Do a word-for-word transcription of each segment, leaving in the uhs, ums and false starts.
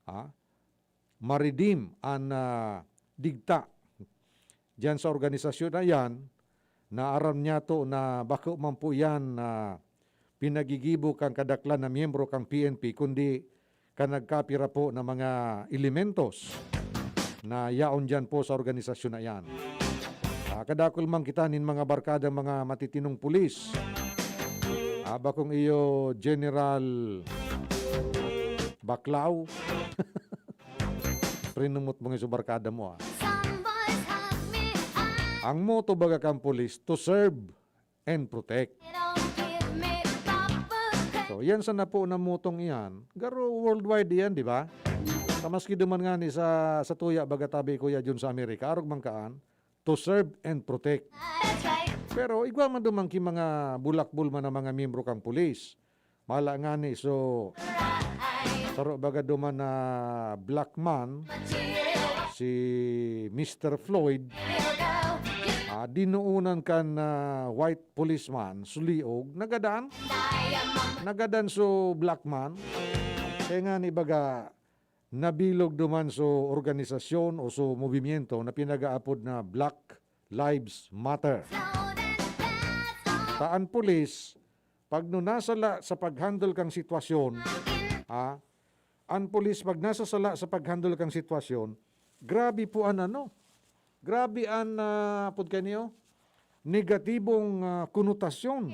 ha, ma-redeem an, ah, digta diyan sa organisasyon na iyan, na aram niyato na bako man po iyan na pinagigibo kan kadaklan na miyembro kan P N P, kundi kan nagkapira po na mga elementos na yaon diyan po sa organisasyon na iyan. Ah, kadakul man kita nin mga barkadang mga matitinong pulis. Ah, bakong iyo, General Baklaw. Prinumot mo nga sa barkada mo, ah. Ang motto baga kan pulis, "To serve and protect." So, yan sana po na motong iyan. Garo worldwide iyan, di ba? Sa maski duman nga ni sa, sa tuya, baga tabi, Kuya Jun, sa Amerika, arog man kaan, "To serve and protect." Pero igwa man duman ki mga bulakbol man ang mga miyembro kang pulis. Mala nga ni, so, saro baga duman na black man, si Mister Floyd, ah, dinoonan kan, ah, white policeman, suliog, nagadan. Nagadan so black man. Kaya nga ni baga, nabilog duman so organisasyon o so movimiento na pinag-aapod na Black Lives Matter. Ta an pulis, pag no nasala sa pag-handle kang sitwasyon, ha? An pulis, pag nasasala sa pag-handle kang sitwasyon, grabe po an ano, grabe an, ah, apod kaniyo, negatibong, ah, konotasyon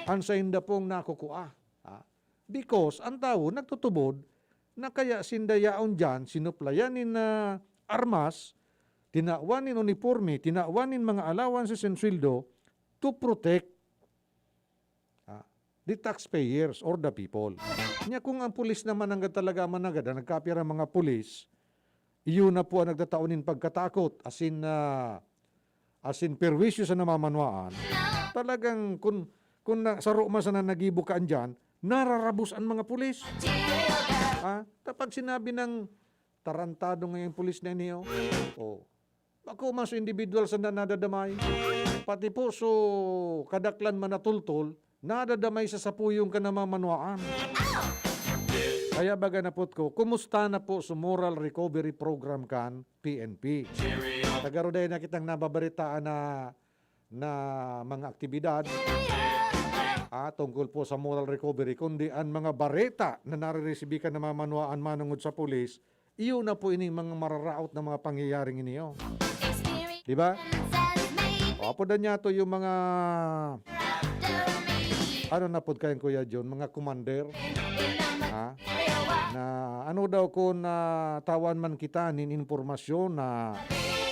an sainda pong nakukua. Ha? Because an tawo nagtutubod na kaya sinda yaon diyan, sinuplayan nin, ah, armas, tinawan nin uniporme, tinawan nin mga allowances and sweldo to protect, ah, the taxpayers or the people. Nya kung ang pulis naman nanggad talaga managad, ang nagkapira mga pulis, iyo na po ang nagtatao nin pagkatakot, asin, ah, asin perwisyo sa namamanwaan. Talagang kun, kun na, saro man sana nagibo kaan diyan, nararabos an mga pulis. Ha? Kapag sinabi ng tarantado ngayong pulis na ini, oh. Oh. Bako man so individual sana nadadamay. Pati po so kadaklan man natultol, nadadamay sa sapuyong kan namamanwaan. Kaya baga napot ko, kumusta na po so moral recovery program kan P N P? Tagaroday na kitang nababaritaan na, na mga aktibidad, ah, tungkol po sa moral recovery, kundi ang mga bareta na nariresibi kan namamanwaan manungod sa pulis, iyo na po ining mga mararaot na mga pangyayaring ini, oh. Di ba? O, apodan niya to yung mga, ano na pod kayan, Kuya John, mga commander. Ha? Na ano daw kung, ah, tawan man kita nin impormasyon na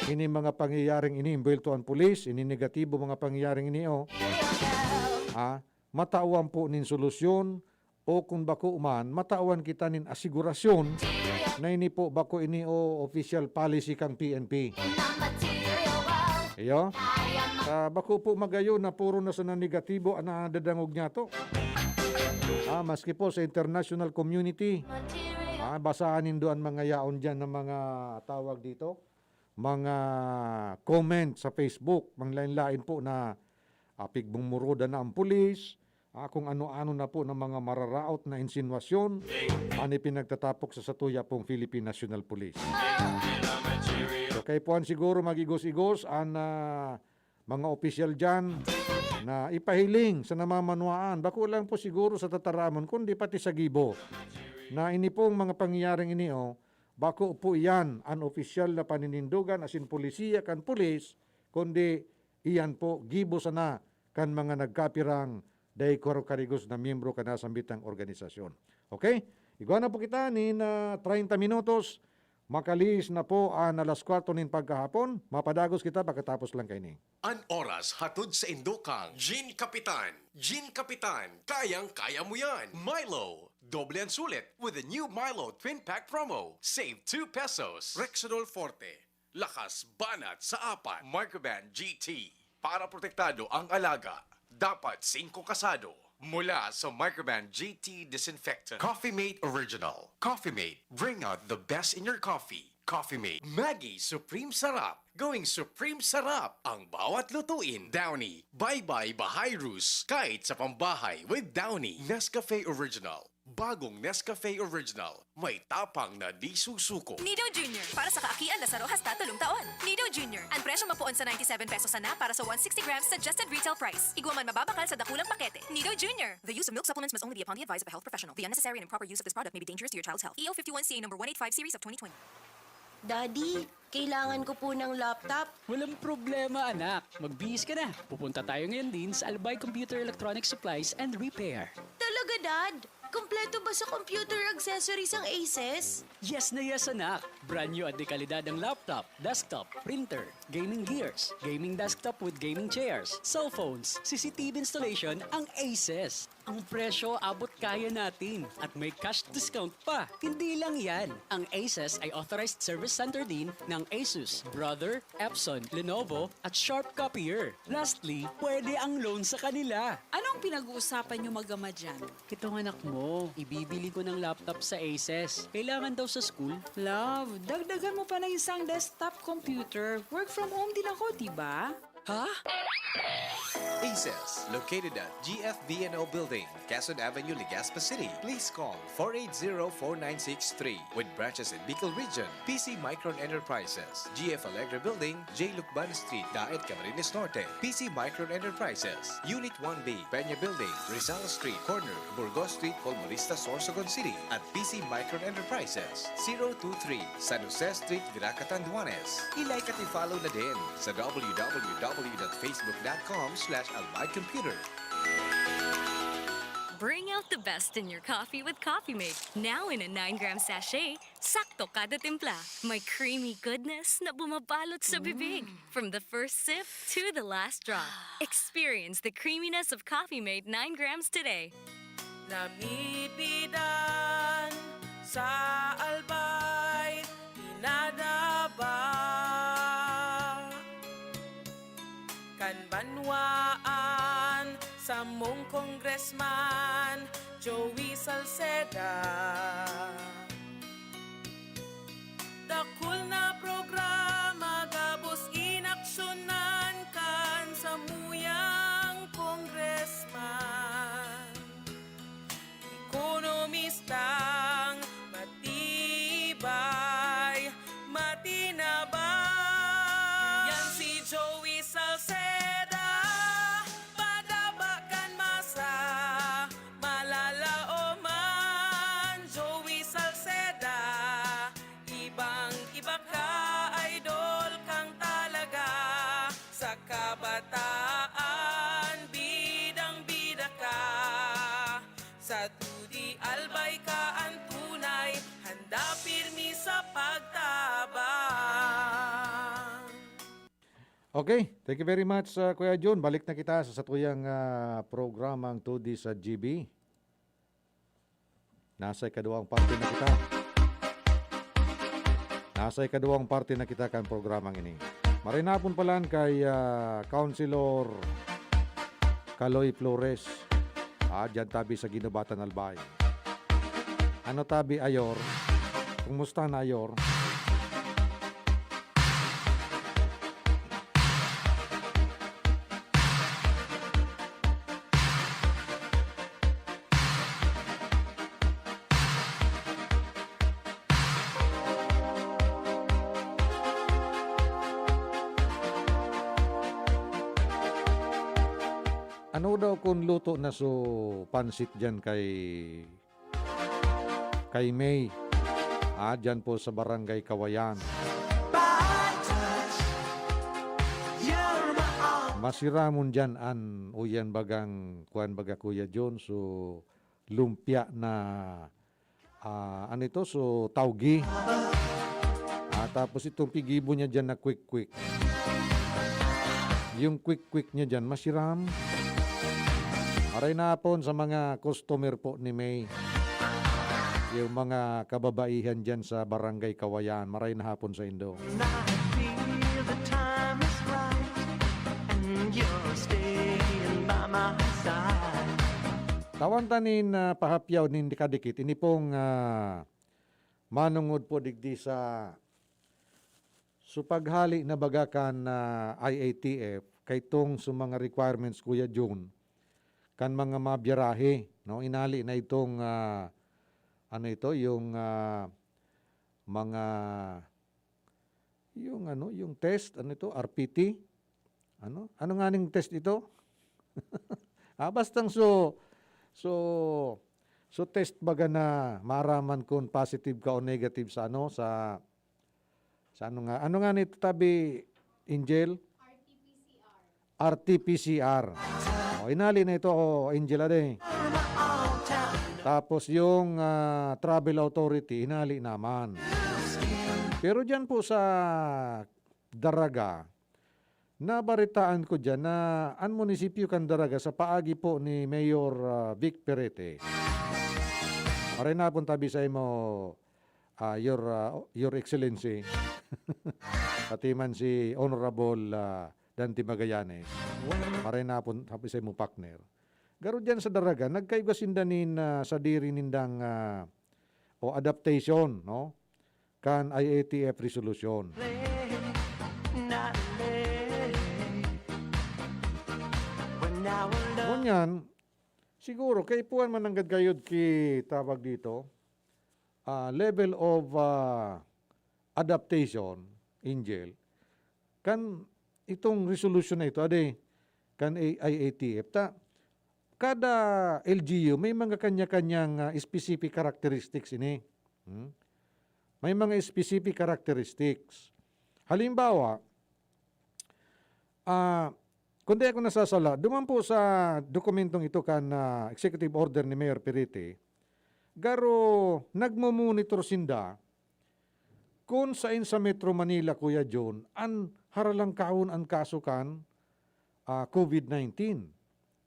ini mga pangyayaring ini, imbwelto ang pulis, ini negatibo mga pangyayaring ini, oh. Ha? Matawan po nin solusyon o kung bako man, matawan kita nin asigurasyon na ini po bako ini o official policy kang P N P. Iyo? Ah, bako po magayon na puro na sana negatibo ang nadadangog niyato. Ah, maski po sa international community, ah, basahan nindo ang mga yaon diyan na mga tawag dito, mga comment sa Facebook, manglain-lain po na, ah, pigmumuruda na ang pulis, ah, kung ano-ano na po ng mga mararaot na insinuasyon, an ipinagtatapok sa satuya pong Philippine National Police. So, kaipuhan siguro mag-igos-igos an, ah, mga opisyal diyan na ipahiling sa namamanwaan, bako lang po siguro sa tataramon, kundi pati sa gibo, na ini pong mga pangyayaring ini, oh, bako po iyan an opisyal na paninindogan asin polisiya kan pulis, kundi iyan po gibo sana kan mga nagkapirang dai karo karigos na miyembro kan nasambitang organisasyon. Okay? Igwa na po kita nin, ah, treinta minutos. Makalihis na po an alas kuwatro nin pagkahapon. Mapadagos kita pagkatapos lang kaini. An oras hatod saindo kan Gin Kapitan. Gin Kapitan, kayang-kaya mo yan. Milo, doble ang sulit with the new Milo Twin Pack Promo. Save two pesos. Rexidol Forte, lakas banat sa apat. Microban G T, para protektado ang alaga, dapat singko kasado. Mula sa Microban G T Disinfectant. Coffee Mate Original. Coffee Mate, bring out the best in your coffee. Coffee Mate. Maggi Supreme Sarap. Going Supreme Sarap ang bawat lutuin. Downy. Bye-bye Bahayrus. Kahit sa pambahay with Downy. Nescafe Original. Bagong Nescafe Original. May tapang na di susuko. Nido Junior, para sa kaakian na saro hasta tolong taon. Nido Junior, ang presyong mapoon sa ninety-seven pesos sana para sa one sixty grams suggested retail price. Igwa man mababakal sa dakulang pakete. Nido Junior. The use of milk supplements must only be upon the advice of a health professional. The unnecessary and improper use of this product may be dangerous to your child's health. E O fifty-one C A number one eight five series of twenty twenty. Daddy, kailangan ko po ng laptop. Walang problema, anak. Magbihis ka na. Pupunta tayo ngayon din sa Albay Computer Electronic Supplies and Repair. Talaga, Dad? Kompleto ba sa computer accessories ang Aces? Yes na yes, anak! Brand new at de kalidad ang laptop, desktop, printer, gaming gears, gaming desktop with gaming chairs, cellphones, C C T V installation ang Aces. Ang presyo abot kaya natin at may cash discount pa. Hindi lang yan, ang Aces ay authorized service center din ng Asus, Brother, Epson, Lenovo at Sharp Copier. Lastly, pwede ang loan sa kanila. Anong pinag-uusapan niyo mag-ama diyan? Itong anak mo, ibibili ko ng laptop sa Aces. Kailangan daw sa school. Love, dagdagan mo pa ng isang desktop computer. Work from home din ako, di ba? Ha? Aces, located at G F V N O Building, Quezon Avenue, Legazpi City. Please call four eight zero, four nine six three. With branches in Bicol Region, P C Micron Enterprises, G F Alegre Building, J Lucban Street, Daet, Camarines Norte. P C Micron Enterprises, Unit one B, Peña Building, Rizal Street, corner Burgos Street, Colmonista, Sorsogon City, at P C Micron Enterprises, zero two three, San Jose Street, Virac, Catanduanes. I-like at i-follow na din sa W W W dot facebook dot com slash albay computer. Bring out the best in your coffee with Coffee Mate. Now in a nine gram sachet, sakto kada timpla. May creamy goodness na bumabalot sa bibig. From the first sip to the last drop. Experience the creaminess of Coffee Mate nine grams today. Namipidan sa Albay, pinadaba kan banwaan, samong Congressman Joey Salceda. Dakul na programa gabos inaksyonan kan samuyang congressman. Ekonomistang matibay, matinabang. Yan si Joey Salceda, padaba kan masa, malalaoman. Joey Salceda, ibang-iba ka, idol kang talaga. Sa kabataan, bidang-bida ka. Sa Todi Albay ka an tunay, handa pirmi sa pagtabang. Okay, thank you very much, uh, Kuya Jun. Balik na kita sa satuyang, ah, programang Todi sa G B. Nasa ikaduwang parte na kita. Nasa ikaduwang parte na kita kan programang ini. Maray na hapon palan kay, ah, Councilor Kaloy Flores. Ah, dyan tabi sa Guinobatan, Albay. Ano tabi, Ayor? Kumusta na, Ayor? Ano daw kun luto na so pansit diyan kay, kay May? Ah, diyan po sa Barangay Kawayan. Masiramon diyan an uyan bagang, kuwan baga, Kuya John, so lumpia na, ah, ano ito? So, tawgi. Ah, tapos itong pigibo niya diyan na kwik-kwik. Yung kwik-kwik niya diyan, masiram. Maray na hapon sa mga customer po ni May. Yung mga kababaihan diyan sa Barangay Kawayan, maray na hapon sa indo. And I feel the time is right, and you're staying by my side. Tawan ta nin, ah, pahapyaw nin kadikit. Ini pong, ah, manongod po digdi sa, so paghali na baga kan, ah, I A T F, kay tong sa mga requirements, Kuya Jun, kan mga mabiyarahe, no? Inali na itong, ah, ano ito, yung, ah, mga, yung ano, yung test, ano ito, R P T? Ano? Ano nga ning test ito? Ah, bastang so, so, so test baga na maaraman kung positive ka o negative sa ano, sa, sa ano nga, ano nga nito tabi, Angel? R T P C R. O, inali na ito, o, Angel, ade. Tapos yung, ah, travel authority, inali naman. Pero diyan po sa Daraga, nabaritaan ko diyan na an munisipyo kan Daraga sa paagi po ni Mayor, ah, Vic Perete. Maray na pong tabi sa imo, ah, Your, ah, Your Excellency. Pati man si Honorable, ah, Dante Magallanes. Maray na pong tabi sa imo, partner. Garo diyan sa Daraga, nagkaigwa sinda nin, ah, sadiri nindang, ah, o adaptation, no? Kan I A T F resolution. Ngunyan, siguro, kaipuhan man nanggad kayod ki, tawag dito, ah, level of, ah, adaptation, Angel, kan itong resolution na ito, ade, kan A-, I A T F. Ta, kada L G U may mga kanya-kanyang, ah, specific characteristics ini. Hmm? May mga specific characteristics. Halimbawa, ah, kung di ako nasasala, duman po sa dokumentong ito kan, ah, executive order ni Mayor Perete, garo nagmo-monitor sinda kung sain sa Metro Manila, Kuya John, an haralangkahon an kaso kan, ah, COVID nineteen,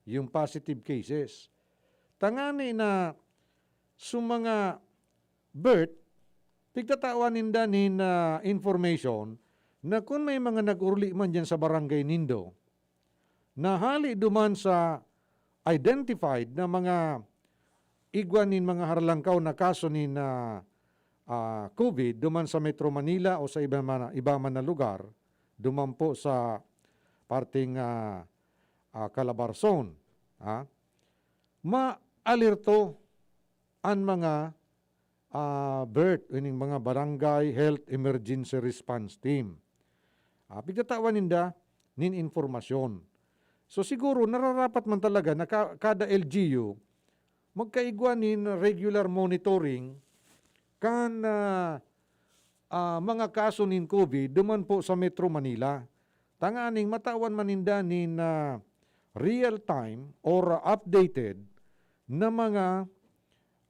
yung positive cases. Tangani na sa mga birth, pigtatawan ninda nin, ah, information na kung may mga nag-uruli man diyan sa barangay nindo, na hali duman sa identified na mga igwa nin mga haralangkaw na kaso nin, ah, ah, COVID duman sa Metro Manila o sa iba man, iba man na lugar, duman po sa parteng, ah, ah, Calabarzon, ah, maalerto an mga, ah, BERT, ining mga Barangay Health Emergency Response Team. Ah, pigtatawan ninda nin impormasyon. So, siguro, nararapat man talaga na ka-, kada L G U magkaigwa nin regular monitoring kan, ah, ah, mga kaso nin COVID duman po sa Metro Manila. Tanganing matawan man ninda nin, ah, real-time or updated na mga,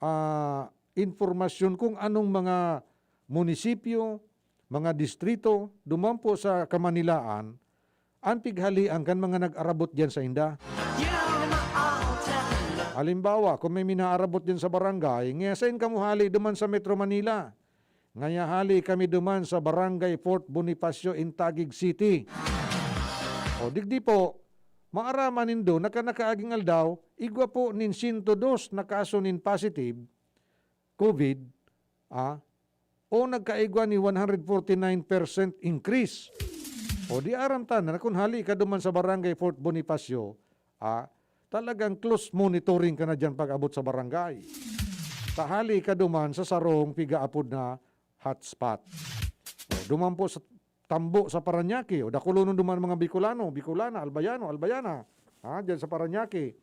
ah, impormasyon kung anong mga munisipyo, mga distrito, duman po sa Kamanilaan, an pighalian kan mga nag-arabot diyan sainda. Halimbawa, kung may minaarabot diyan sa barangay, ngaya sain kamo hali duman sa Metro Manila? Ngaya hali kami duman sa Barangay Fort Bonifacio in Taguig City. O, digdi po, maaraman nindo na kan nakaaging aldaw, igwa po nin sento dos na kaso nin positive COVID, ah, o nagkaigwa ni one hundred forty-nine percent increase. O di aram ta na kun hali ka duman sa Barangay Fort Bonifacio, ah, talagang close monitoring ka na diyan pag-abot sa barangay. Ta hali ka duman sa sarong pigaapod na hotspot. O, duman po sa tambo sa Parañaque, o dakulonon duman mga Bicolano, Bicolana, Albayano, Albayana, ha, diyan sa Parañaque,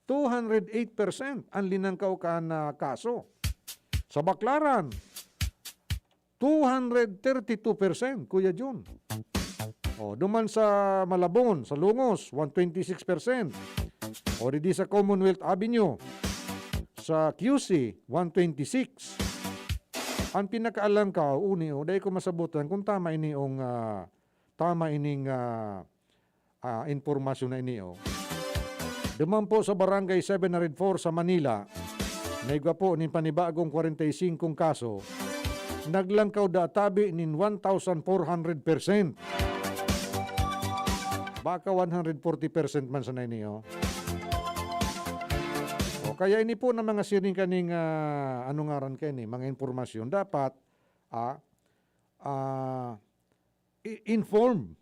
two hundred eight percent an linangkaw kan, ah, kaso. Sa Baclaran, two hundred thirty-two percent, Kuya Jun. O, duman sa Malabon, sa Lungos, one twenty-six percent. O, didi sa Commonwealth Avenue, sa Q C, one twenty-six. An pinakaalangkaw, uni, o, dai ko masabutan kung tama ini ong, ah, tama ining, ah, ah, impormasyon na ini, o. Duman po sa Barangay seven hundred four sa Manila, naigwa po nin panibagong kwarenta y singkong kaso, naglangkaw da tabi nin one thousand four hundred percent. Baka one hundred forty percent man sana ini, o. O, kaya ini po na mga siring kaning, ah, ano ngaran kaini, mga impormasyon, dapat, ah, ah, i-inform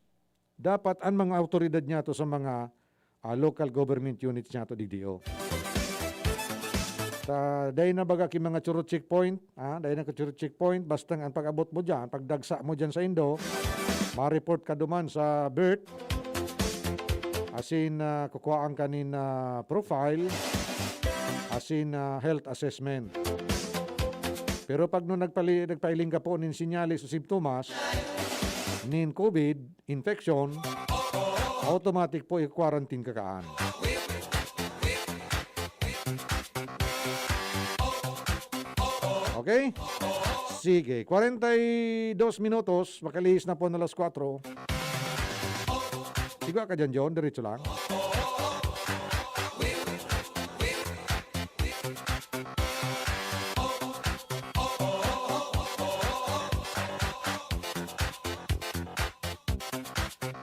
dapat an mga awtoridad niyato sa mga, ah, local government units niyato digdi, o. Sa dai na baga ki mga churro checkpoint, ah, dai na ka churro checkpoint, basta ang pag-abot mo diyan, pagdagsa mo diyan sa indo, ma-report ka duman sa BERT, asin, ah, kukuhaan ka nin, ah, profile, asin, ah, health assessment. Pero pag no nagpali-, nagpailing ka po nin sinyales o simptomas nin COVID infection, automatic po i-quarantine ka kaan. Okay? Sige, kwarenta y dos minutos, makalihis na po na alas kwatro. Sigwa ka dyan, John, diretso lang.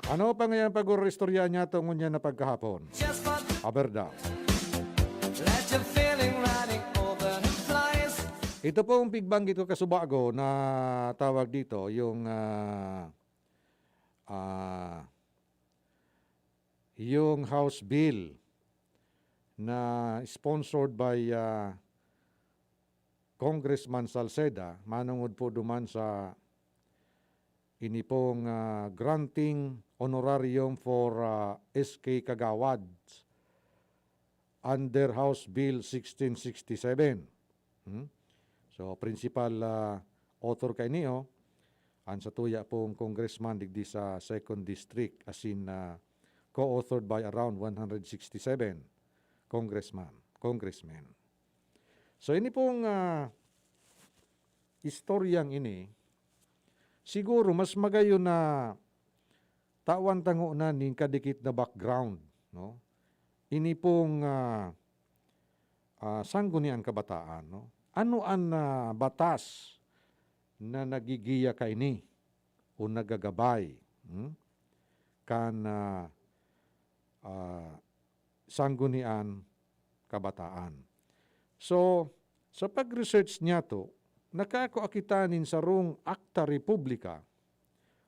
Ano pa ngayon pag-uristorya niya to ngunyan na pagkahapon? Aber daw. Ito pong pigbanggit ko kasubago na tawag dito, yung, ah, ah, yung House Bill na sponsored by, ah, Congressman Salceda, manungod po duman sa ini pong, ah, granting honorarium for, ah, S K Kagawad under House Bill sixteen sixty-seven. Hmm? So, principal, ah, author kaini, oh, an satuya pong congressman digdi sa second district, asin, ah, co-authored by around one hundred sixty-seven congressman, congressmen. So, ini pong, ah, istoryang ini, siguro mas magayon na tawan ta ngona nin kadikit na background, no? Ini pong, ah, ah, Sangguniang Kabataan, no? Ano an, ah, batas na nagigiya kaini o nagagabay, hmm, kan, ah, ah, Sangguniang Kabataan? So, sa pag-research niyato, nakakua kita nin sarong Akta Republika,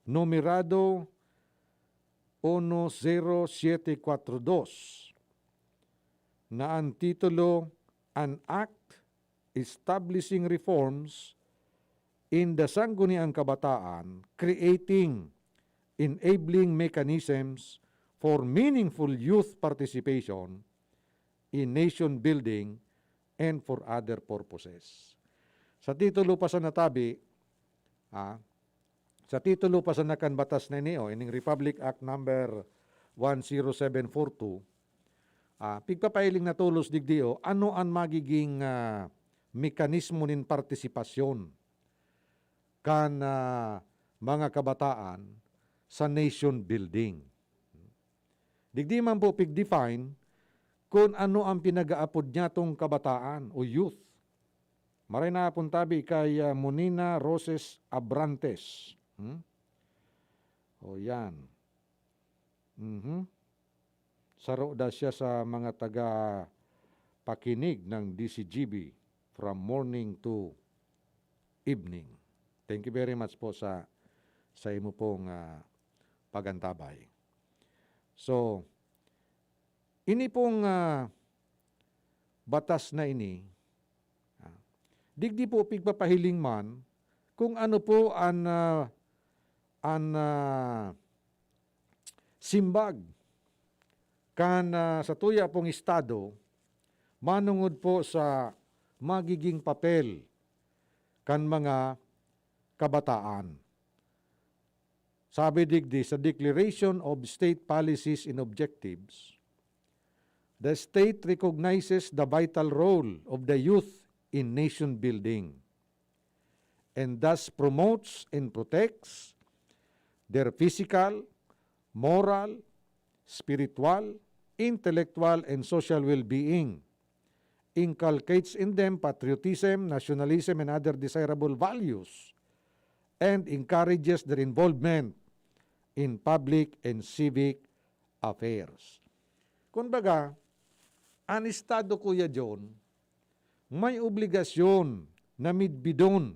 numerado uno zero siete cuatro dos, na an titulo, An Act Establishing Reforms in the Sangguniang Kabataan, Creating Enabling Mechanisms for Meaningful Youth Participation in Nation Building and for Other Purposes. Sa titulo pa sana tabi, ah, sa titulo pa sana kan batas na ini, oh, ining Republic Act Number one zero seven four two, ah, pigpapailing na tolos digdi, oh, ano an magiging, ah, mekanismo nin partisipasyon kan, ah, mga kabataan sa nation building. Digdi man po pig-define kun ano an pinag-aapod niyatong kabataan o youth. Maray na hapon tabi kay, ah, Monina Roses Abrantes. Hmm? O, yan. Mhm. Saro daw siya sa mga taga-pakinig ng D C G B from morning to evening. Thank you very much po sa, sa imo pong, ah, pag-antabay. So, ini pong, ah, batas na ini, ah, digdi po pigpapahiling man kung ano po an, ah, an, ah, simbag kan, ah, satuya pong estado manungod po sa magiging papel kan mga kabataan. Sabi digdi sa Declaration of State Policies and Objectives, "The state recognizes the vital role of the youth in nation building and thus promotes and protects their physical, moral, spiritual, intellectual, and social well-being, inculcates in them patriotism, nationalism, and other desirable values, and encourages their involvement in public and civic affairs." Kumbaga, an Estado, Kuya John, may obligasyon na midbidon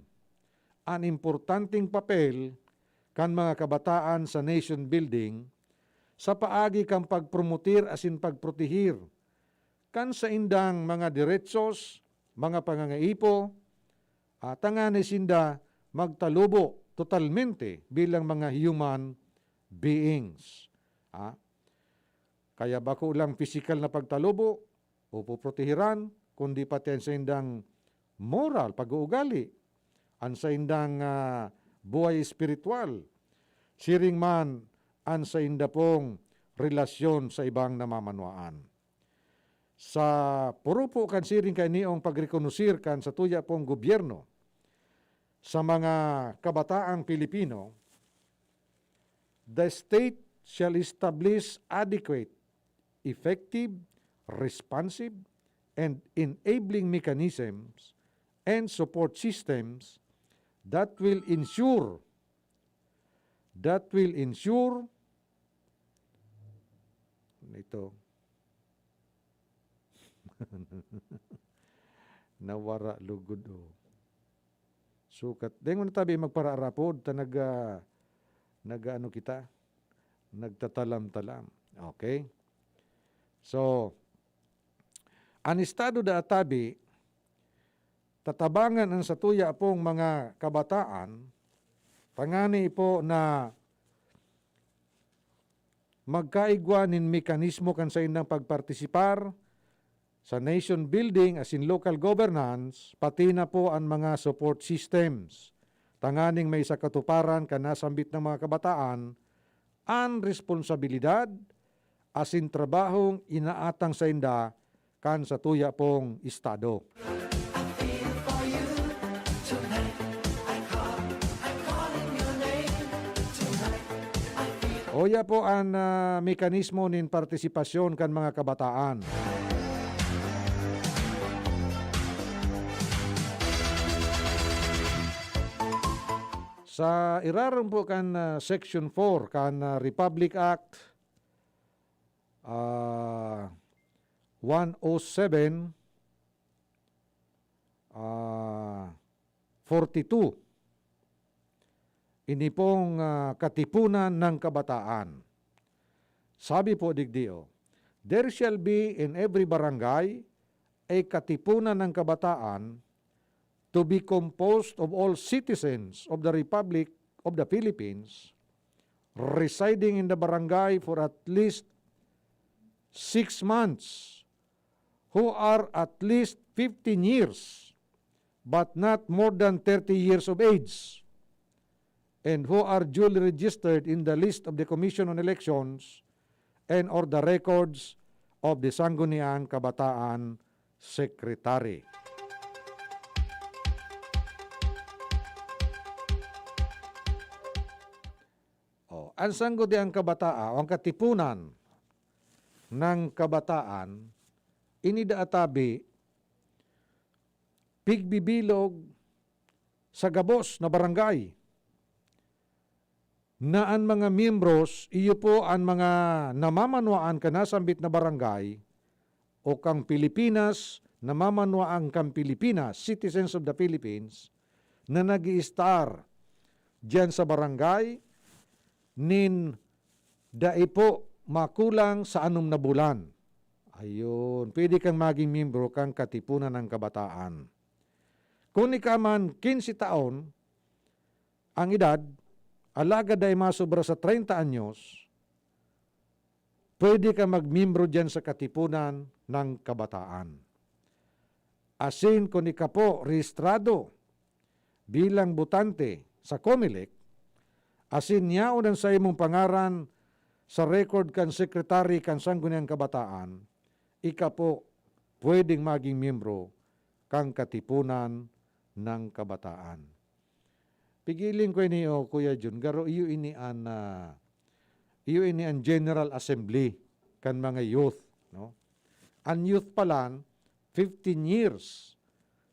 an importanteng papel kan mga kabataan sa nation building sa paagi kan pagpromotir asin pagprotehir kan saindang mga deretsos mga pangangaipo, ah, tanganing sinda magtalubo totalmente bilang mga human beings. Ah, kaya bako lang pisikal na pagtalubo o poprotehiran, kundi pati ang saindang moral, pag-uugali, ang saindang, ah, buhay espiritual, siring man ang sainda pong relasyon sa ibang namamanwaan. Sa purupo kan siring kainiong pagrekonosir kan satuya pong gobyerno sa mga kabataang Pilipino, the state shall establish adequate, effective, responsive, and enabling mechanisms and support systems that will ensure, that will ensure, ito, nawara lugod, oh. Sukat. Deng mo na tabi magparaarapod, ta nag, ah, nag-ano kita? Nagtatalam-talam. Okay? So, an estado da tabi, tatabangan an satuya pong mga kabataan, tangani po na magkaigwa nin mekanismo kan saindang pagpartisipar sa nation building asin local governance, pati na po an mga support systems, tanganing maisakatuparan kan nasambit na mga kabataan an responsabilidad asin trabahong inaatang sainda kan satuya pong estado. Uya po an, ah, mekanismo nin partisipasyon kan mga kabataan. Sa irarom po kan, ah, Section four kan, ah, Republic Act, ah, one oh seven, ah, forty-two. Ini pong, ah, Katipunan ng Kabataan. Sabi po digdi, oh, "There shall be in every barangay a Katipunan ng Kabataan to be composed of all citizens of the Republic of the Philippines residing in the barangay for at least six months, who are at least fifteen years, but not more than thirty years of age, and who are duly registered in the list of the Commission on Elections and or the records of the Sangguniang Kabataan Secretary." Oh, ang Sangguniang Kabataan o ang Katipunan ng Kabataan, ini da tabi pigbibilog sa gabos na barangay, na an mga miyembros, iyo po an mga namamanwaan kan nasambit na barangay o kan Pilipinas, namamanwaan kan Pilipinas, citizens of the Philippines, na nag-i-estar diyan sa barangay nin dai po makulang sa anom na bulan. Ayun, pwede kang maging miyembro kan Katipunan ng Kabataan. Kun ika man quince taon ang edad, alagad dai masobra sa treinta anyos, pwede ka magmiyembro diyan sa Katipunan ng Kabataan. Asin kun ika po rehistrado bilang botante sa Comelec, asin yaon an saimong pangaran sa record kan sekretary kan Sangguniang Kabataan, ika po pwedeng maging miyembro kan Katipunan ng Kabataan. Pigiling ko ini, o Kuya Jun, garo iyo ini an, ah, iyo ini an General Assembly kan mga youth, no? An youth palan, fifteen years,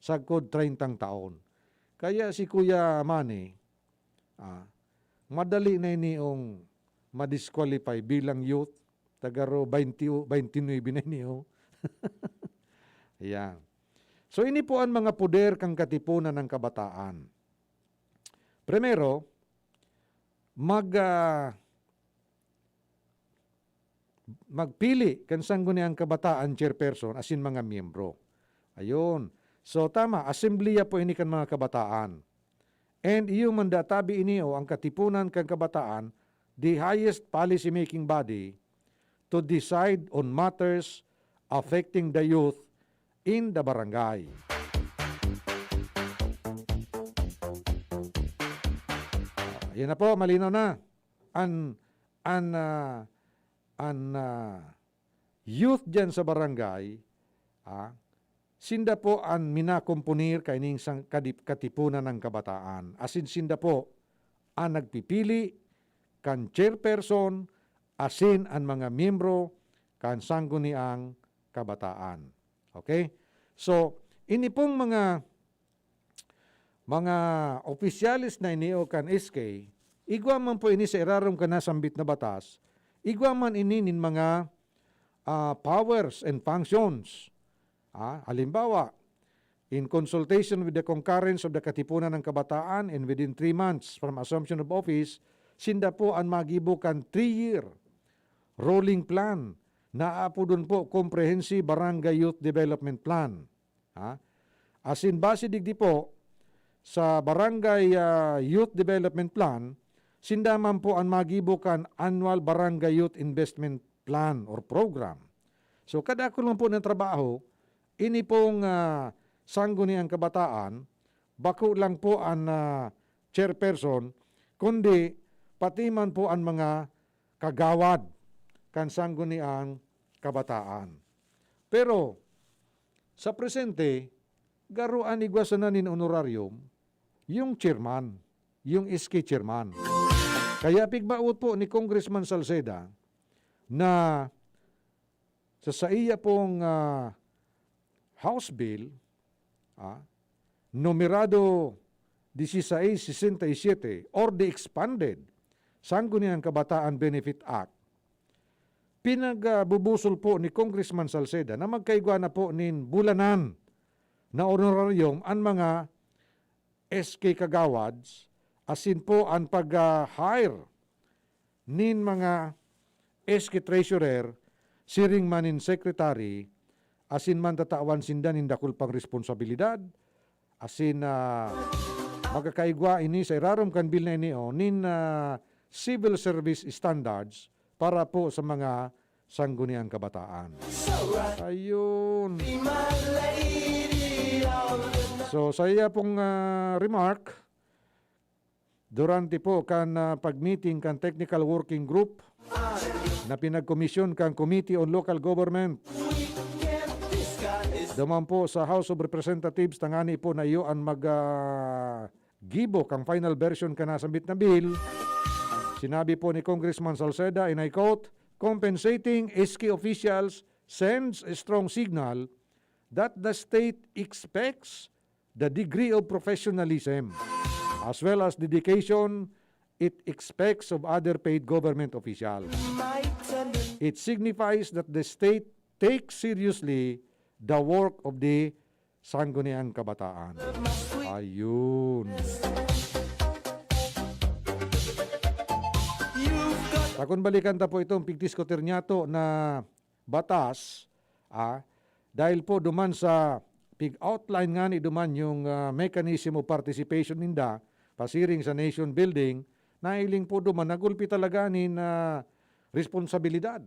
sagkod treinta taon. Kaya si Kuya Manny, ah, madali na ini yung ma-disqualify bilang youth, tagaro twenty, twenty-nine na ini, oh. Ayan. So, ini po ang mga poder kan Katipunan ng Kabataan. Primero, mag, ah, magpili kan Sangguniang Kabataan chairperson asin mga miyembro. Ayun. So, tama, asembleya po ini kan mga kabataan. And iyo man databi ini o ang Katipunan kan Kabataan, the highest policy-making body to decide on matters affecting the youth in the barangay. Ah, yan na po, malinaw na. An, an, ah, an, ah, youth diyan sa barangay, ah, sinda po an minakomponer kaining sang kadip-, katipunan ng kabataan. Asin sinda po an nagpipili kan chairperson asin an mga miyembro kan Sangguniang Kabataan. Okay? So, ini pong mga, mga opisyales na ini o kan S K, igwa man po ini sa irarom kan nasambit na batas, igwa man ini nin mga, ah, powers and functions. Ah, halimbawa, in consultation with the concurrence of the Katipunan ng Kabataan and within three months from assumption of office, sinda po an magibo kan three-year rolling plan na aapodon po Comprehensive Barangay Youth Development Plan. Ha? Asin base digdi po sa Barangay, ah, Youth Development Plan, sinda man po an magibo kan Annual Barangay Youth Investment Plan or Program. So, kadakul man po ng trabaho, ini pong, ah, Sangguniang Kabataan, bako lang po an, ah, chairperson, kundi pati man po an mga kagawad kan Sangguniang Kabataan. Pero, sa presente, garo an igwa sana nin honorarium, yung chairman, yung S K chairman. Kaya pigbaot po ni Congressman Salceda na sa saiya pong, ah, House Bill, ah, numerado dieciséis sesenta y siete or the expanded Sangguniang Kabataan Benefit Act, pinagbubusol po ni Congressman Salceda na magkaigwa na po nin bulanan na honorarium an mga S K kagawads, asin po an pag-hire nin mga S K treasurer, siring man nin secretary, asin man tatawan sinda nin dakul pang responsabilidad, asin, ah, magkakaigwa ini sa irarom kan bill na ini, o, nin, ah, civil service standards para po sa mga Sangguniang Kabataan. Ayun. So, sa iya pong, ah, remark, durante po kan, ah, pag-meeting kan Technical Working Group na pinagkomisyon kan Committee on Local Government, duman po sa House of Representatives, tangani po na iyo an mag, ah, gibo kan final version kan nasambit na bill, sinabi po ni Congressman Salceda, and I quote, "Compensating S K officials sends a strong signal that the state expects the degree of professionalism as well as dedication it expects of other paid government officials. It signifies that the state takes seriously the work of the Sangguniang Kabataan." Ayun. Takon balikan ta po itong pigdiskutir niyato na batas, ah, dahil po duman sa pig-outline nga ni duman yung, ah, mechanism of participation ninda, pasiring sa nation building, nahiling po duman, nagulpi talaga nin, ah, responsabilidad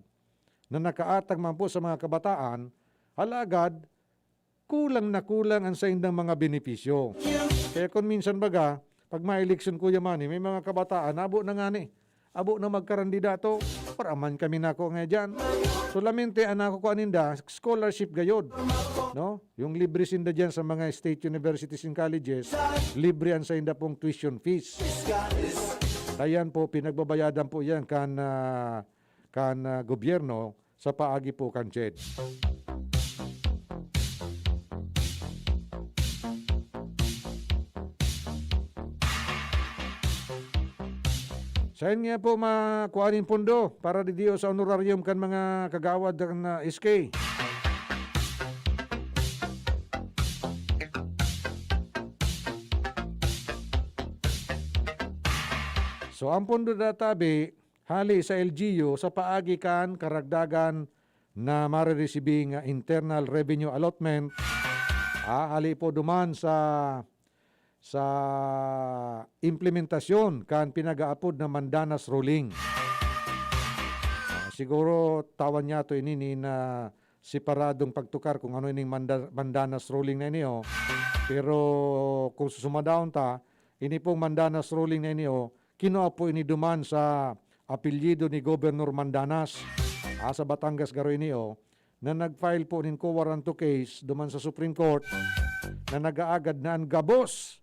na nakaatang man po sa mga kabataan, alagad kulang na kulang ang saindang mga benepisyo. Kaya kung minsan baga, pag maeleksyon, Kuya Manny, may mga kabataan, abo na nga ni, abo na magkarandidato, para man kami nako nga dyan. Solamente ang nakukuha ninda, scholarship gayod. No? Yung libre sinda dyan sa mga state universities and colleges, libre ang sainda pong tuition fees. Ayan po, pinagbabayadan po yan kan, ah, kan, ah, gobyerno sa paagi po kan CHED. Saen nga po makuha nin pondo para didiyo sa honorarium kan mga kagawad kan, ah, S K? So, ang pondo databi, hali sa L G U sa paagi kan karagdagan na mareresibing internal revenue allotment Ah, hali po duman sa, sa implementasyon kan pinag-aapod na Mandanas Ruling. Ah, siguro tawan niya to ini ni na separadong pagtukar kung ano ining Manda-, Mandanas Ruling na ini, oh. Pero kung susumadahon ta, ini pong Mandanas Ruling na ini, oh, kinua po ini duman sa apelyido ni Gobernador Mandanas. Ah, sa Batangas garo ini, oh, na nag-file po nin quo warranto case duman sa Supreme Court na nag-aagad na an gabos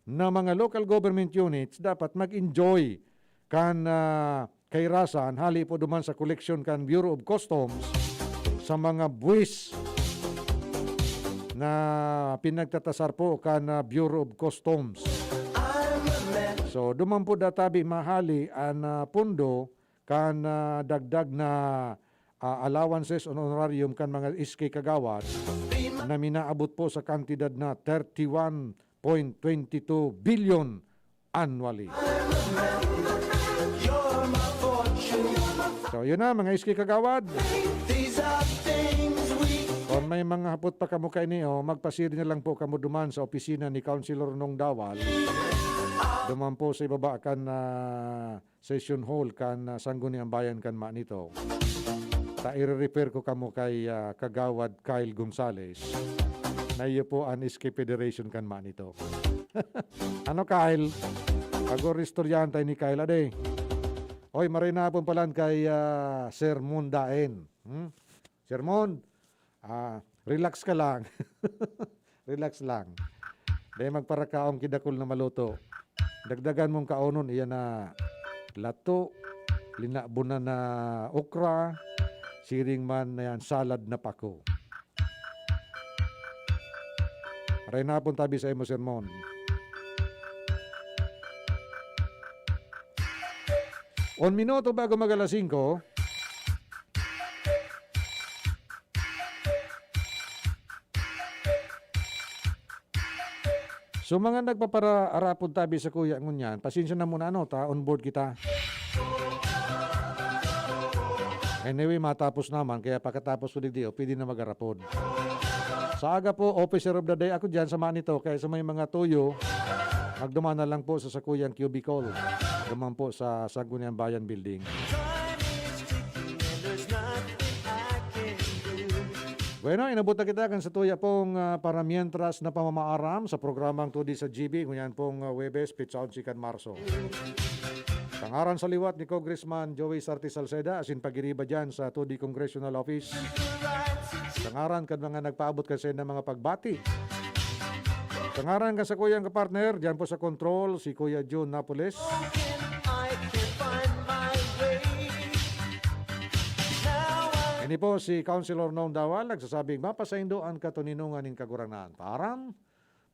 na mga local government units dapat mag-enjoy kan, ah, kairasan hali po duman sa koleksyon kan Bureau of Customs sa mga buwis na pinagtatasar po kan, ah, Bureau of Customs. So, duman po databi mahali an, ah, pondo kan, ah, dagdag na, ah, allowances o honorarium kan mga S K kagawad na minaabot po sa kantidad na thirty-one point twenty two billion annually. So, yun na, mga S K kagawad. Kung may mga hapot pa kamo kaini, oh, magpasiri na lang po kamo duman sa opisina ni Councilor Nong Dawal. Duman po sa ibaba kan, ah, session hall kan, ah, Sangguniang Bayan kan Manito. Ta ire-refer ko kamo kay, ah, Kagawad Kyle Gonzales, na iyo po an S K Federation kan Manito. Ano, Kyle? Pag-oristoryahan tayo ni Kyle, ade. Oy, maray na hapon palan kay, ah, Sir Mon Daen. Hmm? Sir Mon, ah, relax ka lang. Relax lang. Dai magparakaon ki dakul na maluto. Dagdagan mong kaonon, iyan na lato, linabonan na okra, siring man na yan, salad na pako. Maray na hapon tabi sa imo, Sir Mon. Un minuto bago mag alas singko. So, mga nagpaparaarapod tabi sa kuya ngunyan, pasensya na muna, ano, ta, on board kita. Anyway, matapos naman, kaya pagkatapos ko digdi, o, pwede na mag-arapod. Sa aga po, officer of the day ako dyan, sa Manito, kaya sa may mga tuyo, magduman na lang po sa sakuyang cubicle. Duman po sa Sangguniang Bayan Building. Bueno, inabot na kita kan sa tuya pong, ah, para mientras na pamamaaram sa programang Todi sa G B, ngunyan pong, ah, Huwebes, petsa onse kan Marso. Sa ngaran sa liwat ni Congressman Joey Sarte Salceda, asin pagiriba dyan sa Todi Congressional Office. Sa ngaran kan mga nagpaabot kan saindang mga pagbati. Sa ngaran kan sakuyang kapartner, dyan po sa control, si Kuya Jun Napoles. Ini po si Councilor Nong Dawal, nagsasabing, "Mapasaindo an katoninongan nin Kagurangnan." Paaram,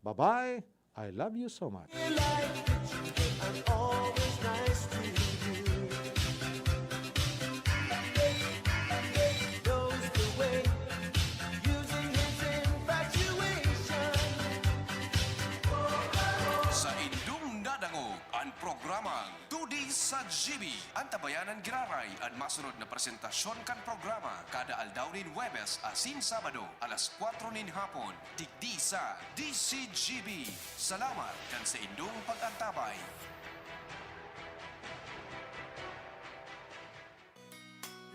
bye-bye, I love you so much. Saindong nadangog an programang Todi sa G B. Antabayanan giraray an masunod na presentasyon kan programa kada aldaw nin Huwebes asin Sabado, alas kwatro nin hapon, digdi sa D C G B. Salamat kan saindong pag-antabay.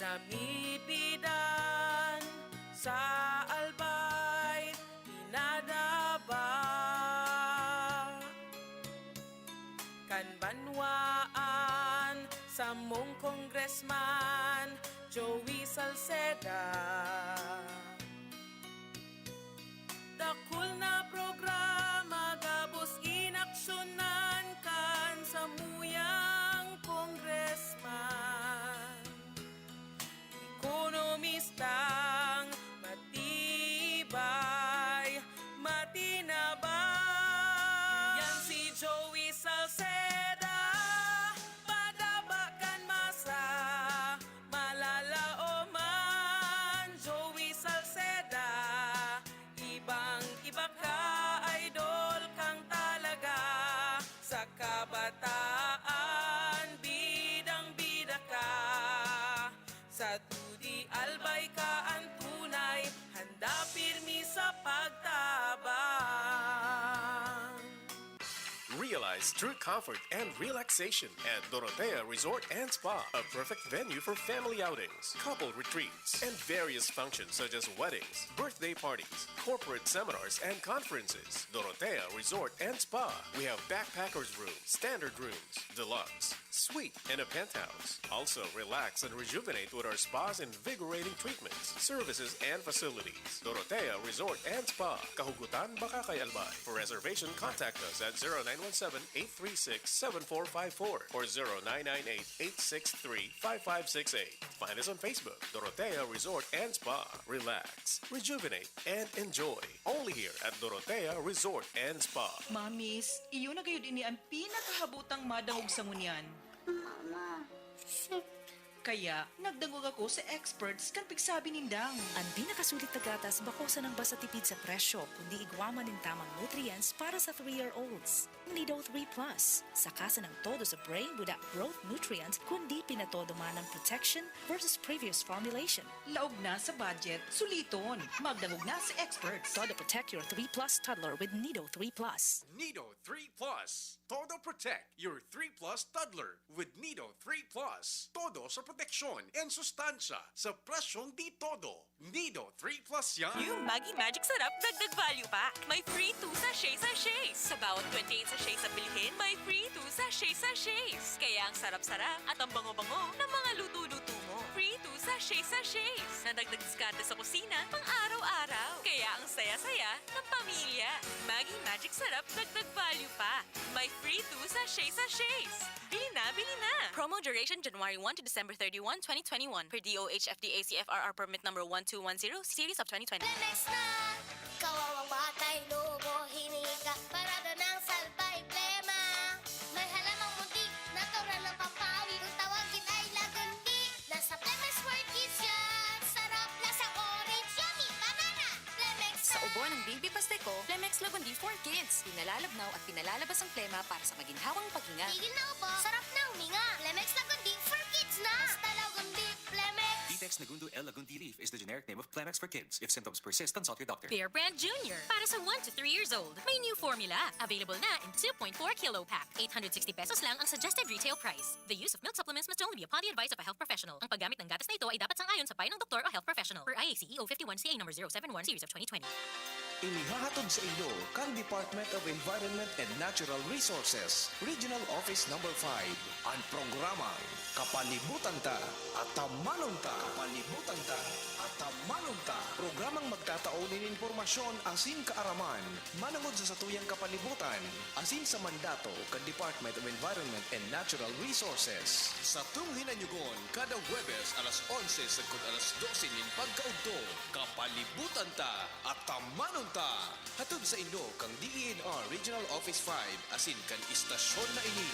Namipidan sa albay, pinadaba kan banwaan, samong Congressman Joey Salceda. Dakul na programa gabos inaksyonan kan samuyang congressman. Ekonomistang matibay, matinabang. Yan si Joey Salceda, padaba kan masa, malalaoman. Joey Salceda, ibang-iba ka, idol kang talaga. True comfort and relaxation at Dorotea Resort and Spa, a perfect venue for family outings, couple retreats, and various functions such as weddings, birthday parties, corporate seminars, and conferences. Dorotea Resort and Spa. We have backpackers room, standard rooms, deluxe, suite, and a penthouse. Also, relax and rejuvenate with our spa's invigorating treatments, services, and facilities. Dorotea Resort and Spa, Kahugutan, Bacacay, Albay. For reservation, contact us at zero nine one seven, eight three six, seven four five four or zero nine nine eight, eight six three, five five six eight. Find us on Facebook, Dorotea Resort and Spa. Relax, rejuvenate, and enjoy. Only here at Dorotea Resort and Spa. Mamis, iyo na gayud ini an pinakahabotang madangog sa ngunyan. Mama, Kaya, nagdangog ako sa experts kan pigsabi nindang. An pinakasulit na gatas bako sanang basta tipid sa presyo, kundi igwa man nin tamang nutrients para sa three-year-olds. Nido three Plus. Saka sanang todo sa brain without growth nutrients, kundi pinatodo man ang protection versus previous formulation. Laog na sa budget, suliton. Magdangog na sa experts. Todo protect your three plus toddler with Nido three Plus. Nido three Plus. Todo protect your three plus toddler with Nido three Plus. Todo sa proteksyon and sustansya sa presyong di todo. Nido three Plus yan. Yung Maggi Magic Sarap, dagdag value pa. May free two sachet sachets. Sa bawat twenty-eight sachets na bilhin, may free two sachet sachets. Kaya ang sarap-sarap at ang bango-bango ng mga luto-luto mo. Free two sachet sachets. Nadagdag diskarte sa kusina, pang araw-araw. Kaya ang saya-saya ng pamilya. Maggi Magic Sarap, dagdag value pa. May free two sachet sachets. Bili na, bili na! Promo duration January one to December thirty-one, twenty twenty-one, per D O H F D A C F R R permit number one two one zero, series of twenty twenty. Lemex na! Kawawang batay, lubo, hininga, parada ng salbay, plema. May halamang muntik, natural ng pampawi. Kung tawagin ay lagundi, nasa Lemex for Kids yan. Sarap, lasa orange, yummy, banana. Lemex Sa na! Ubo ng Baby Pasteco, Lemex Lagundi for Kids. Pinalalabnaw at pinalalabas ang plema para sa maginhawang paghinga. Tigil na ubo, sarap na huminga. Lemex Lagundi for Kids na! Basta Lagundi, Lemex! Vitex Nagundo L Lagundi Leaf is the generic name of Clemex for Kids. If symptoms persist, consult your doctor. Bear Brand Junior. Para sa one to three years old. May new formula. Available na in two point four kilo pack. Eight hundred sixty pesos lang ang suggested retail price. The use of milk supplements must only be upon the advice of a health professional. Ang paggamit ng gatas na ito ay dapat sang-ayon sa payo ng doktor o health professional. Per I A C E O fifty-one C A number zero seven one series of twenty twenty. Inihahatod sa inyo kan Department of Environment and Natural Resources, Regional Office Number five, an programang Kapalibutan Ta, Atamanon Ta. Kapalibutan Ta, Atamanon Ta. Programang magtatao nin impormasyon asin kaaraman manongod sa satuyang kapalibutan, asin sa mandato kan Department of Environment and Natural Resources. Satong hinanyugon kada Huwebes alas onse sagkod alas dose nin pagkaudto, Kapalibutan Ta, Atamanon Ta! Hatod sa inyo kan D E N R Regional Office five asin kan istasyon na ini.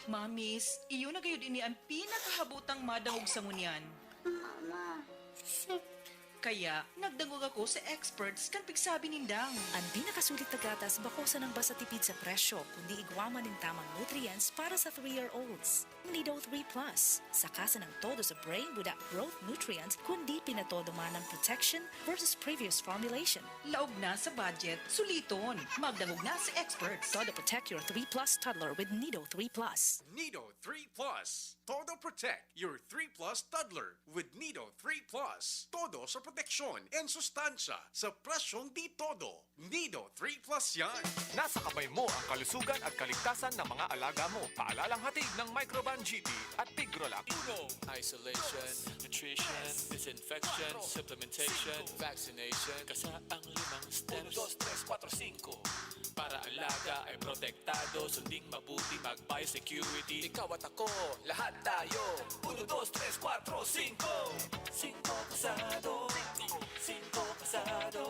Mamis, iyo na gayud ini an pinakahabotang madangog sa ngunyan. Mama, Kaya, nagdangog ako sa experts kan pigsabi nindang. An pinakasulit na gatas bako sanang basta tipid sa presyo, kundi igwa man nin tamang nutrients para sa three-year-olds. Nido three Plus. Saka sanang todo sa brain without growth nutrients, kundi pinatodo man ang protection versus previous formulation. Laog na sa budget, suliton. Magdangog na sa experts. Todo protect your three plus toddler with Nido three Plus. Nido three Plus. Todo protect your three plus toddler with Nido three Plus. Todo sa proteksyon and sustansya sa presyong di todo. Nido three Plus yan. Nasa kamay mo ang kalusugan at kaligtasan ng mga alaga mo. Paalalang hatid ng Microban G P at Tigrolac. Uno. Isolation, nutrition, disinfection, supplementation, vaccination. Kasaang limang steps. Uno, dos, tres, kuwatro, singko. Para alaga ay protektado, sunding mabuti, mag-biosecurity. Ikaw at ako, lahat tayo. Uno, dos, tres, kuwatro, singko. Singko kasado. Singko kasado.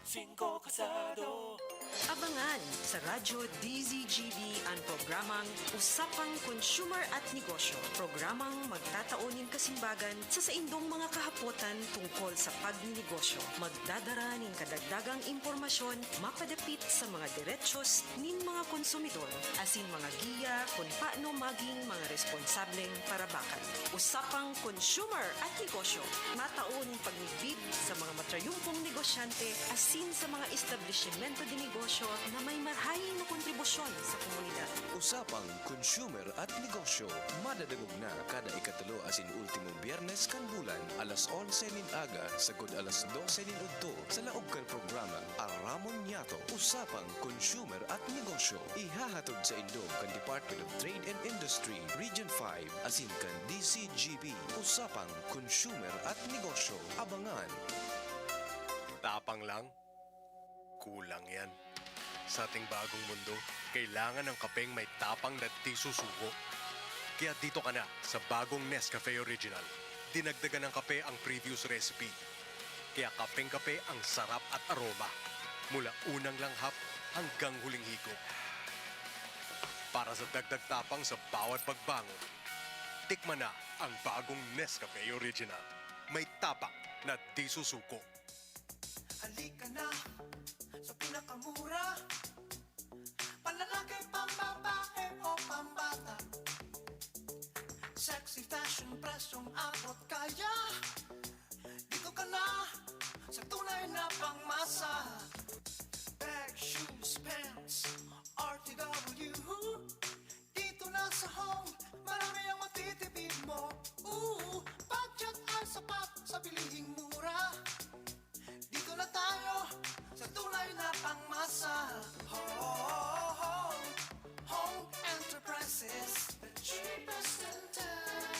Singko kasado. Abangan sa Radyo D Z G B an programang Usapang Consumer at Negosyo, programang magtatao nin kasimbagan sa saindong mga kahapotan tungkol sa pagninegosyo. Magdadara nin kadagdagang impormasyon mapadapit sa mga derechos nin mga konsumidor, asin mga giya kun paano maging mga responsableng parabakan. Usapang Consumer at Negosyo, matao nin pagmidbid sa mga matrayumpong negosyante asin sa mga establisimento de negosyo na may marahay na kontribusyon sa komunidad. Usapang Consumer at Negosyo, madadangog na kada ikatulo asin ultimong Biyernes kan bulan, alas onse nin aga sagkod alas dose nin udto, sa laog kan programang Aramon Niyato, Usapang Consumer at Negosyo. Ihahatod saindo kan Department of Trade and Industry, Region five, asin kan D Z G B, Usapang Consumer at Negosyo. Abangan! Tapang lang? Kulang yan. Sa ating bagong mundo, kailangan ng kapeng may tapang na di susuko. Kaya dito ka na sa bagong Nescafe Original. Dinagdagan ng kape ang previous recipe. Kaya kapeng-kape ang sarap at aroma, mula unang langhap hanggang huling higop. Para sa dagdag tapang sa bawat pagbangon, tikman na ang bagong Nescafe Original. May tapang na di susuko. Halika na sa pinakamura. Panlalaki, pambabae o pambata. Sexy fashion, presyong abot kaya. Dito ka na sa tunay na pangmasa. Bag, shoes, pants, R T W. Dito na sa Home, marami ang matitipid mo. Ooh, budget ay sapat sa bilihing mura. Dito na tayo sa tunay na pangmasa. Home, Home Enterprises, the cheapest in town.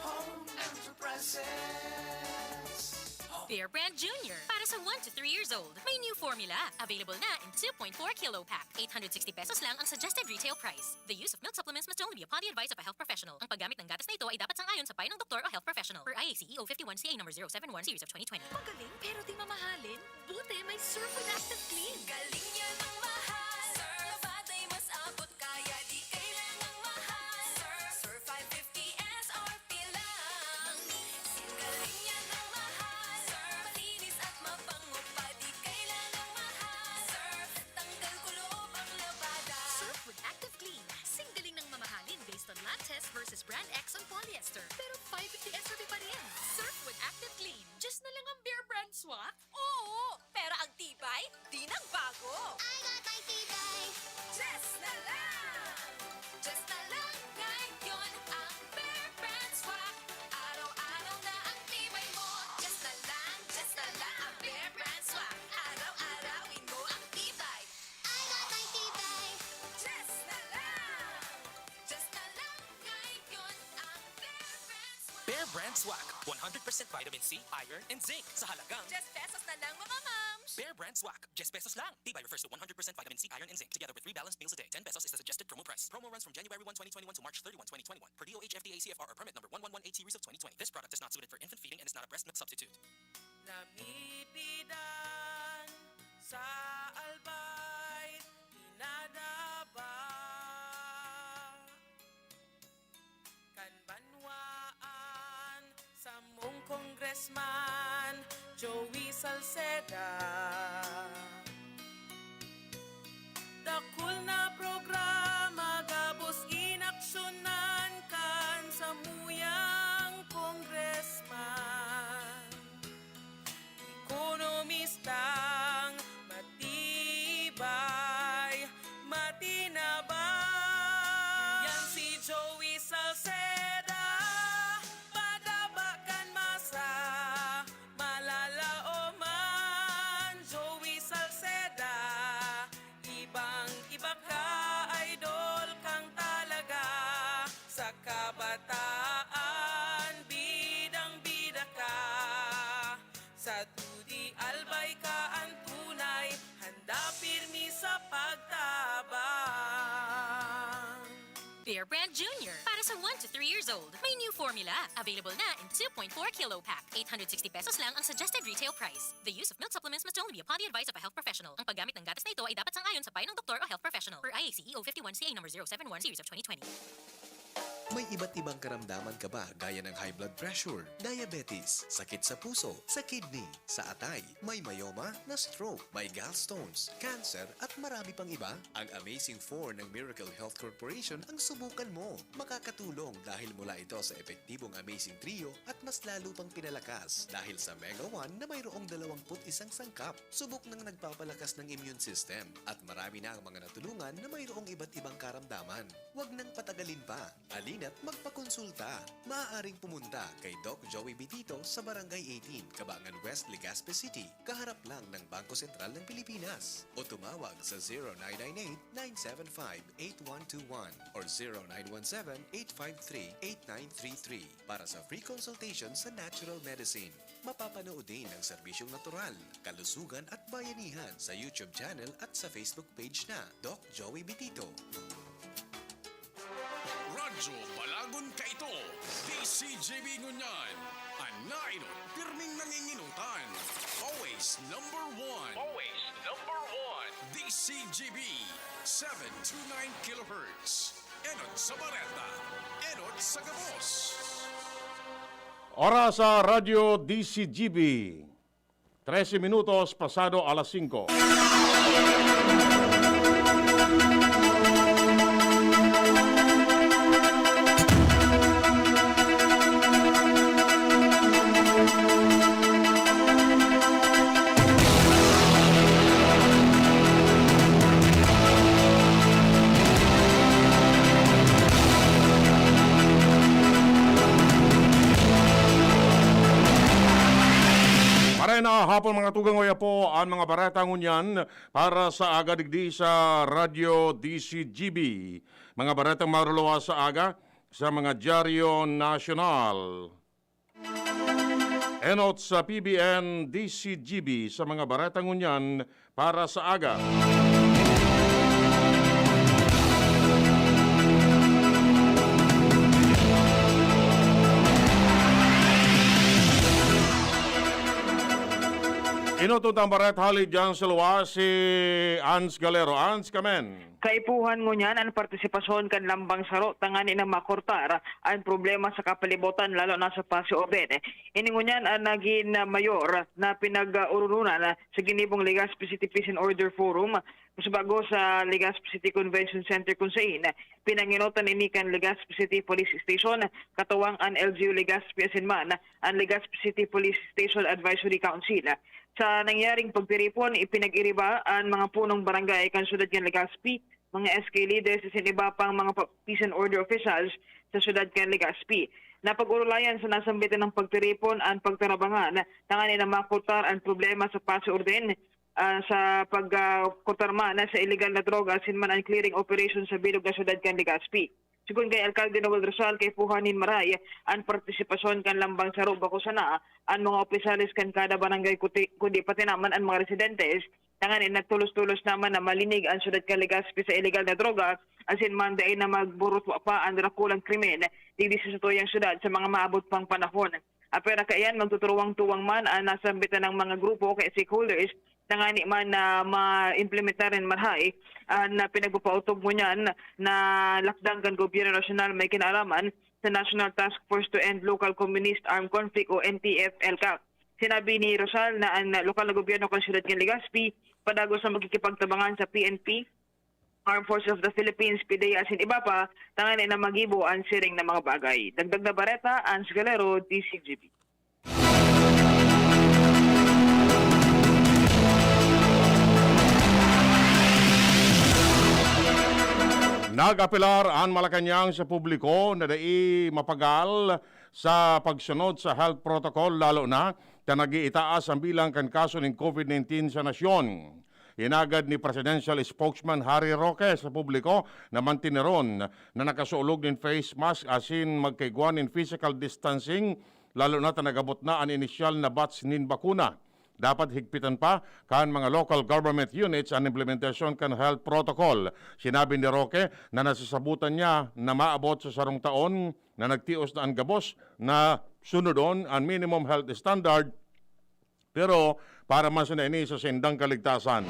Home Enterprises. Bear Brand Junior, para sa one to three years old. May new formula. Available na in two point four kilo pack. Eight hundred sixty pesos lang ang suggested retail price. The use of milk supplements must only be upon the advice of a health professional. Ang paggamit ng gatas na ito ay dapat sang-ayon sa payo ng doktor o health professional. Per I A C E O fifty-one C A number zero seven one series of twenty twenty. Magaling pero di mamahalin? Buti may Surf with Active Clean. Galing yan ang mahal. Surf. Labada ay mas abot kaya di kailangang mahal. Surf. Surf five fifty S R P lang. Galing yan ang mahal. Surf. Malinis at mabango pa, di kailangang mahal. Surf. Tanggal kulob ang labada. Surf with Active Clean. Sing galing ng mamahalin based on lab test versus brand X on polyester. Pero five fifty S R P pa rin. Surf with Active Clean. Diyos na lang ang Bear Brand Swak? Oo! Pero ang tibay, di nagbago. I got my tibay. Diyos na lang! Diyos na lang ngayon ang Bear Brand Swak. Araw-araw na ang tibay mo. Diyos na lang, Diyos na lang ang Bear Brand Swak. Araw-arawin mo ang tibay. I got my tibay. Diyos na lang! Diyos na lang ngayon ang Bear Brand Swak. Bear Brand Swak, one hundred percent vitamin C, iron, and zinc sa halagang Diyes pesos na lang, mga mams! Bear Brand Swak, diyes pesos lang. Tibay refers to one hundred percent vitamin C, iron, and zinc, together with three balanced meals a day. Ten pesos is the suggested promo price. Promo runs from January one, twenty twenty-one to March thirty-one, twenty twenty-one, per D O H F D A C F R or permit number one one one eight series of twenty twenty. This product is not suited for infant feeding and is not a breast milk substitute. Namipidan sa Albay, pinadaba kan banwaan, samong Congressman Joey Salceda. Dakul na programa gabos inaksyonan kan samuyang Congressman. Ekonomistang matibay, matinaba. Yan si Joey Salceda, padaba kan masa, malalaoman. Joey Care Brand Junior para sa one to three years old. May new formula. Available na in two point four kilo pack. Eight hundred sixty pesos lang ang suggested retail price. The use of milk supplements must only be upon the advice of a health professional. Ang paggamit ng gatas na ito ay dapat sang-ayon sa payo ng doktor o health professional. Per I A C E O fifty-one C A number zero seven one series of twenty twenty. May iba't ibang karamdaman ka ba gaya ng high blood pressure, diabetes, sakit sa puso, sa kidney, sa atay, may myoma, na-stroke, may gallstones, cancer, at marami pang iba? Ang Amazing four ng Miracle Health Corporation ang subukan mo. Makakatulong dahil mula ito sa epektibong Amazing Trio at mas lalo pang pinalakas dahil sa Mega one na mayroong dalawampu't isang sangkap. Subok ng nagpapalakas ng immune system at marami na ang mga natulungan na mayroong iba't ibang karamdaman. Huwag nang patagalin pa. Halina't magpakonsulta. Maaaring pumunta kay Doc Joey Bitito sa Barangay eighteen, Cabangan West, Legazpi City, kaharap lang ng Bangko Sentral ng Pilipinas. O tumawag sa zero nine nine eight, nine seven five, eight one two one or zero nine one seven, eight five three, eight nine three three para sa free consultation sa natural medicine. Mapapanood din ang serbisyong natural, kalusugan at bayanihan sa YouTube channel at sa Facebook page na Doc Joey Bitito. Radyo Balagon Kaito, D C G B ngunyan, an nainot pirming nanginginutan. Always number one. Always number one. D C G B, seven two nine kilohertz. Enot sa bareta, enot sa gabos. Oras sa Radyo D C G B, trese minutos pasado alas singko. Maray na hapon, mga tugang, oya po an mga bareta ngunyan para sa aga digdi sa Radyo D C G B. Mga baretang maruluwas sa aga sa mga dyaryo nasyonal. Enot sa P B N D C G B sa mga bareta ngunyan para sa aga. Enot utang bareta hali diyan sa luwas si Ans Galero. Ans, kamen. Kaipuhan ngunyan an partisipasyon kan lambang saro tanganing makurtar an problema sa kapalibotan, lalo na sa Paseo Urden. Ini ngunyan an nagin mayor na pinag-ororonan sa ginibong Legazpi City Peace and Order Forum, mas bago sa Legazpi City Convention Center, kun sain pinangenotan ini kan Legazpi City Police Station, katuwang an L G U Legazpi asin man an Legazpi City Police Station Advisory Council. Sa nangyaring pagtiripon, ipinag-iriba an mga punong barangay kan syudad kan Legazpi, mga S K leaders, asin iba pang mga pa- peace and order officials sa syudad kan Legazpi. Napag-orolayan sa nasambitan ng pagtiripon an pagtarabangan tanganing makurtar an problema sa Paseo Urden, ah, sa pagkurtar man sa illegal na droga asin man an clearing operation sa bilog na syudad kan Legazpi. Sigon kay Alkalde Noel Rosal, kaipuhan nin maray an partisipasyon kan lambang saro, bako sana an mga opisyales kan kada barangay, kuti- kundi pati naman an mga residentes, tanganing nagtulos-tulos naman na malinig an syudad kan Legazpi sa illegal na droga, asin man dai na magburutwa pa an dakulang krimen digdi sa satuyang syudad sa mga maabot pang panahon. Apwera kaiyan, magtuturuwang-tuwang man an nasambitan ng mga grupo o kaya stakeholders, tangani man na ma-implementar nin marhay an, ah, pinagpapautob ngunyan na lakdang kan gobyerno nasyonal may kinaalaman sa National Task Force to End Local Communist Armed Conflict o N T F L CAC. Sinabi ni Rosal na an lokal na gobyerno kan siyudad kan Legazpi padagos na magkikipagtabangan sa P N P, Armed Forces of the Philippines, PDEA, asin iba pa, tanganing magibo an siring na mga bagay. Dagdag na bareta, Ans Galero, D C G B. Nag-apelar an Malacañang sa publiko na dai mapagal sa pagsunod sa health protocol, lalo na ta nag-iitaas ang bilang kan kaso nin COVID nineteen sa nasyon. Hinagad ni Presidential Spokesman Harry Roque sa publiko na mantineron na nakasulog nin face mask asin magkaigwa nin physical distancing, lalo na ta nag-abot na an inisyal na batch nin bakuna. Dapat higpitan pa kan mga local government units an implementasyon kan health protocol. Sinabi ni Roque na nasasabutan niya na maabot sa sarong taon na nagtios na an gabos na sunodon an minimum health standard, pero para man sana ini sa saindang kaligtasan.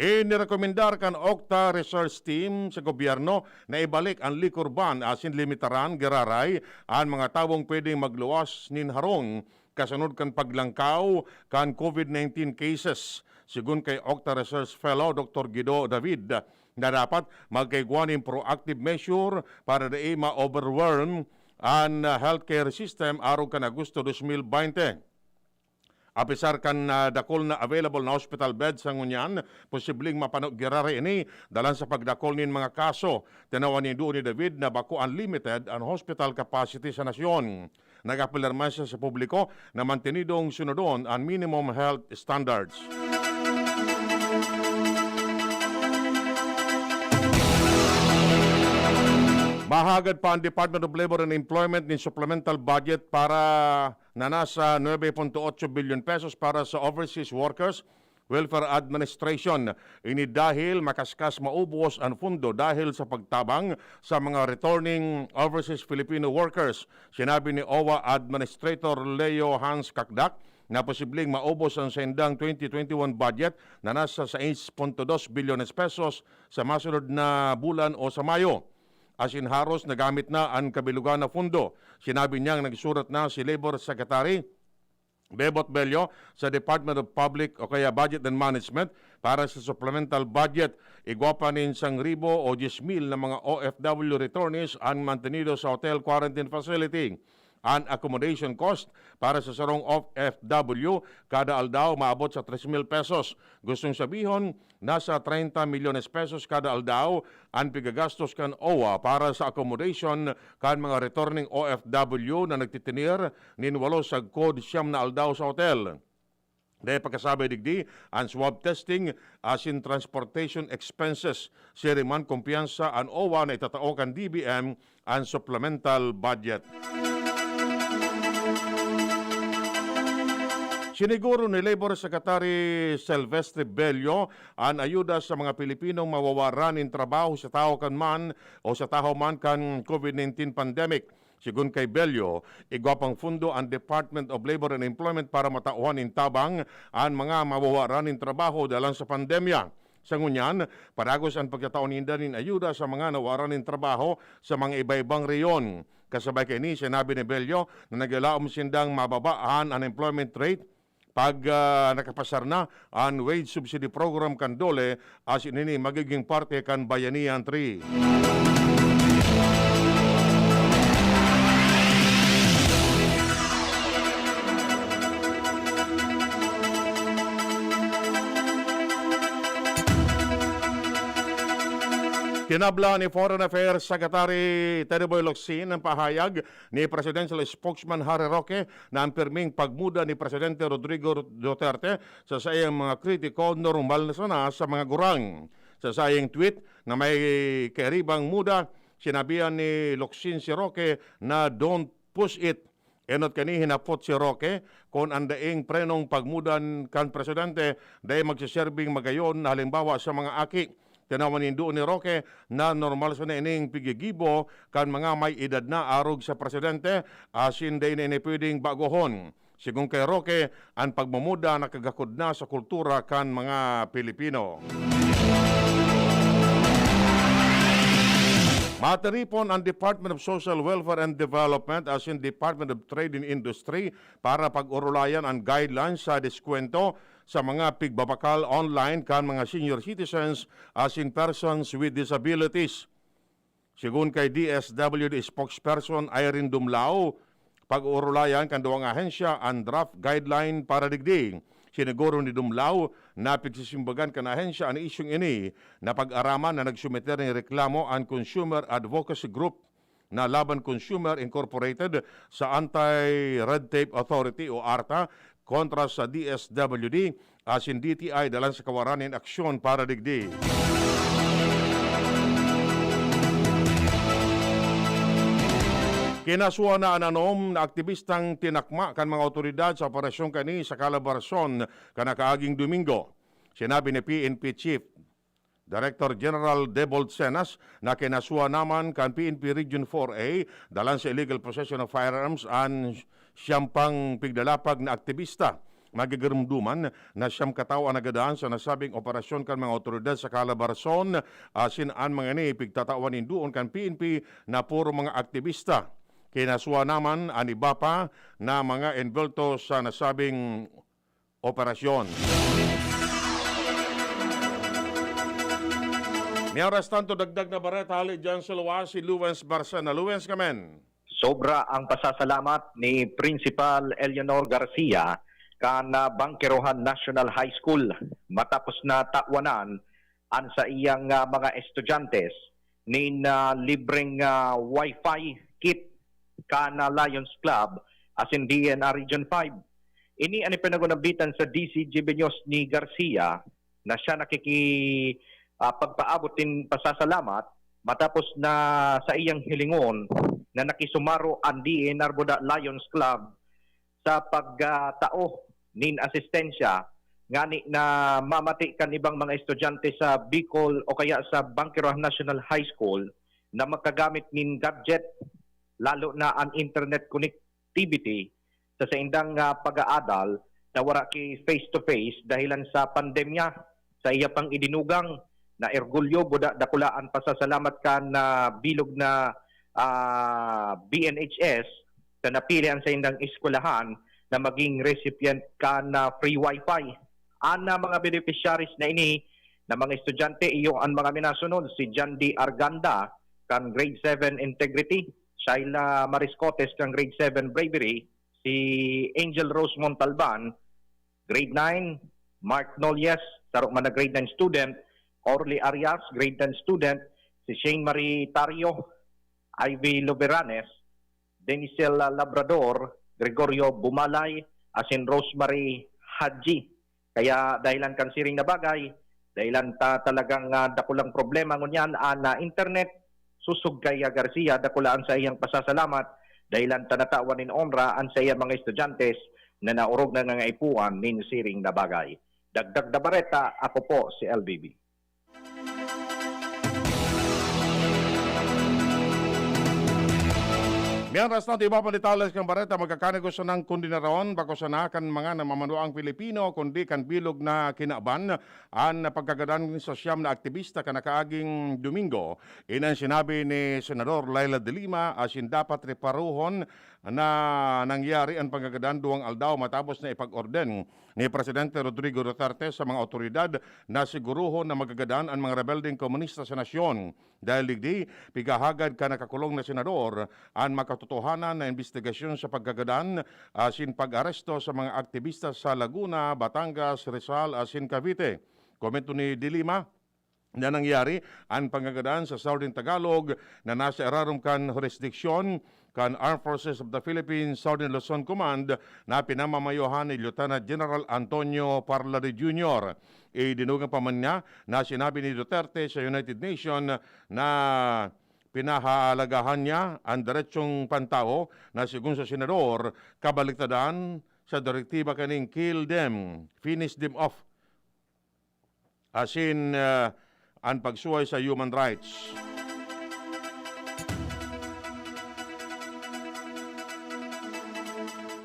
Inirekomendar kan OCTA Research Team sa gobyerno na ibalik an liquor ban asin limitaran giraray an mga tawong pwedeng magluwas nin harong kasunod kan paglangkaw kan COVID nineteen cases. Segun kay OCTA Research Fellow Doktor Guido David, na dapat magkaigwa nin proactive measure para dai ma-overwhelm an, ah, healthcare system arog kan Agosto dos mil baynte. Apisar kan, ah, dakul na available na hospital bed sa ngunyan, posibleng mapano giraray ini dalan sa pagdakul nin mga kaso. Tinawan nindo ni David na bako an limited an hospital capacity sa nasyon. Nag-apelar man siya sa publiko na mantenidong sunodon an minimum health standards. Mahagad pa an Department of Labor and Employment nin supplemental budget para na nasa nuebe punto otso bilyon pesos para sa overseas workers welfare administration. Ini dahil makaskas maubos an pundo dahil sa pagtabang sa mga returning overseas Filipino workers. Sinabi ni OWWA Administrator Leo Hans Cacdac na posibleng maubos an saindang twenty twenty-one budget na nasa sais punto dos bilyones pesos sa masunod na bulan o sa Mayo. Asin haros nagamit na an kabilugan na pundo. Sinabi niyang nagsurat na si Labor Secretary Bebot Bello sa Department of Public o kaya Budget and Management para sa supplemental budget. Igwa pa nin sangribo o dyes mil na mga O F W returnees an mantenido sa hotel quarantine facility. An accommodation cost para sa sarong O F W kada aldaw maabot sa tres mil pesos. Gustong sabihon, nasa treinta milyones pesos kada aldaw an pigagastos kan OWWA para sa accommodation kan mga returning O F W na nagtitener nin walo sagkod siyam na aldaw sa hotel. Dai pagkasabi digdi, an swab testing asin transportation expenses. Siring man, kumpiyansa an OWWA na itatao kan D B M an supplemental budget. Siniguro ni Labor Secretary Silvestre Bello an ayuda sa mga Pilipinong mawawaran nin trabaho sa tahaw kan man o sa tahaw man kan COVID nineteen pandemic. Segun kay Bello, igwa pang pundo an Department of Labor and Employment para matauhan nin tabang an mga mawawaran nin trabaho dalan sa pandemya. Sa ngunyan, padagos an pagtatao ninda nin ayuda sa mga nawaran nin trabaho sa mga iba-ibang rehiyon. Kasabay kaini, sinabi ni Bello na naglalaom sindang mababa an unemployment rate pag, ah, nakapasar na an wage subsidy program kan DOLE, asin ini magiging parte kan Bayanihan three. Tinabla ni Foreign Affairs Secretary Teddy Boy Locsin ang pahayag ni Presidential Spokesman Harry Roque na ang pirming pagmuda ni Presidente Rodrigo Duterte sa saiyang mga kritiko normal na sana sa mga gurang. Sa saiyang tweet na may kairibang muda, sinabihan ni Locsin si Roque na, "Don't push it." Enot kani, hinapot si Roque kun an daing prenong pagmuda kan presidente dai magseserbing magayon na halimbawa sa mga aki. Tinawan nindo ni Roque na normal sana ining pigigibo kan mga may edad na arog sa presidente, asin dai na ini pwedeng bagohon. Segun kay Roque, an pagmumuda nakagakod na sa kultura kan mga Pilipino. Matiripon an Department of Social Welfare and Development asin Department of Trade and Industry para pag-orulayan an guidelines sa diskwento sa mga pigbabakal online kan mga senior citizens asin persons with disabilities. Segun kay D S W D spokesperson Irene Dumlao, pag-oorulayan kan duwang ahensya an draft guideline para digdi. Siniguro ni Dumlao na pigsisimbagan kan ahensya an isyung ini na pag-araman na nagsumiter nin reklamo an Consumer Advocacy Group na Laban Consumer Incorporated sa Anti-Red Tape Authority o ARTA kontra sa D S W D asin D T I dalan sa kawaran nin aksyon para digdi. Kinasuhan na an anom na aktibistang tinakma kan mga awtoridad sa operasyon kaini sa Calabarzon kan nakaaging Domingo. Sinabi ni P N P Chief Director General Debold Cenas na kinasuhan naman kan P N P Region four A dalan sa illegal possession of firearms an siyam pang piglalapag na aktibista. Magigirumduman na siyam katawo an nagadan sa nasabing operasyon kan mga awtoridad sa Calabarzon, asin an mga ini pigtatawan nin duon kan P N P na puro mga aktibista. Kinasuhan naman an iba pa na mga envolto sa nasabing operasyon. Mientras tanto, dagdag na bareta hali dyan sa luwas, si Luwens Barcena. Luwens, kamen. Sobra ang pasasalamat ni Principal Eleanor Garcia kan, ah, Bangkerohan National High School matapos na tawanan an saiyang, ah, mga estudyante nin, ah, libreng, ah, wifi kit kan, ah, Lions Club asin D N R Region five. Ini an ipinagunambitan sa D C G B News ni Garcia na siya nakiki-, ah, pagpaabot nin pasasalamat matapos na saiyang hilingon na nakisumaro an D N R Buda Lions Club sa pagtao nin asistensya ngani na mamati kan ibang mga estudyante sa Bicol o kaya sa Bangkerohan National High School na magkagamit nin gadget, lalo na an internet connectivity sa saindang, ah, pag-aadal na wara ki face-to-face dahilan sa pandemya. Sa iya pang idinugang na orgulyo, buda dakula an pasasalamat kan, ah, bilog na, ah, B N H S sa napili an saindang eskwelahan na maging recipient kan, ah, free wifi. An, ah, mga beneficiaries na ini na mga estudyante, iyo an mga minasunod, si John D Arganda kan Grade seven Integrity, Shyla Mariscotes kan Grade seven Bravery, si Angel Rose Montalban, Grade nine, Mark Nolles, saro man na Grade nine student, Orly Arias, Grade ten student, si Shane Marie Tario, Ivy Luberanes, Denisel Labrador, Gregorio Bumalay, asin Rosemary Hadji. Kaya dahilan kan siring na bagay, dahilan ta talagang, ah, dakulang problema ngunyan an, ah, internet, sosog kay, ah, Garcia, dakula an saiyang pasasalamat, dahilan ta natawan nin onra an saiyang mga estudyante na naorog na ngangaipuhan nin siring na bagay. Dagdag na bareta, ako po si L B B. Mientras tanto, iba pa detalles kan bareta, magkakanigo sanang kondinaron, bako sana kan mga namamanwaang Pilipino, kundi kan bilog na kinaban, an pagkagadan sa siyam na aktibista kan nakaaging Domingo. Ini an sinabi ni Senador Leila de Lima, asin dapat reparuhon na nangyari an pagkagadan duwang aldaw matapos na ipag-orden ni Presidente Rodrigo Duterte sa mga awtoridad na siguruhon na magagadan an mga rebeldeng komunista sa nasyon. Dahil digdi, pighahagad kan nakakulong na senador an makatotohanan na imbestigasyon sa pagkagadan asin pag-aresto sa mga aktibista sa Laguna, Batangas, Rizal asin Cavite. Komento ni De Lima, na nangyari an pangagadan sa Southern Tagalog na nasa irarom kan hurisdiksyon kan Armed Forces of the Philippines Southern Luzon Command na pinamamayohan ni Lieutenant General Antonio Parlade Junior. Idinugang pa man niya na sinabi ni Duterte sa United Nations na pinahahalagahan niya an deretsong pantao na, sigon sa senador, kabaliktadan sa direktiba kaning "Kill them, finish them off" asin, ah, an pagsuhay sa human rights.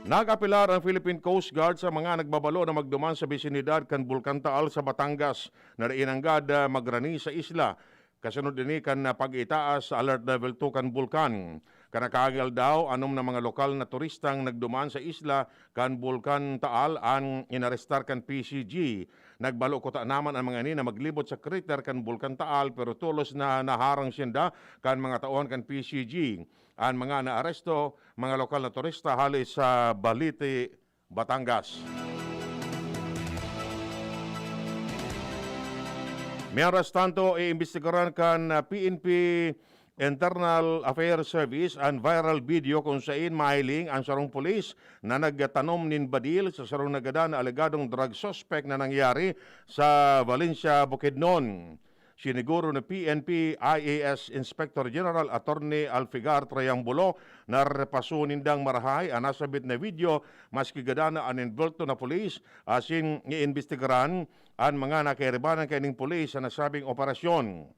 Nag-apelar ang Philippine Coast Guard sa mga nagbabalo na magduman sa bisinidad kan Bulkan Taal sa Batangas na dai nanggad, ah, magrani sa isla. Kasunod ini kan, ah, pag-itaas sa Alert Level two kan bulkan. Kan nakaaging aldaw, anom na mga lokal na turistang nagduman sa isla kan Bulkan Taal an inarestar kan P C G. Nagbalo kutanaman an mga ini na maglibot sa crater kan Bulkan Taal, pero tolos na naharang sinda kan mga tauhan kan P C G. An mga naaresto, mga lokal na turista hali sa Balite, Batangas. Mientras tanto, iimbestigaran kan, ah, P N P Internal Affairs Service an viral video kung sain mahiling ang sarong pulis na nagtanom nin badil sa sarong nagadan na alegadong drug suspect na nangyari sa Valencia, Bukidnon. Siniguro ni P N P I A S Inspector General Attorney Alfigar Triangulo na repaso nindang marahay an nasabit na video, maski gadan na an involved na pulis asin iimbestigaran an mga nakairibanan kaining pulis sa nasabing operasyon.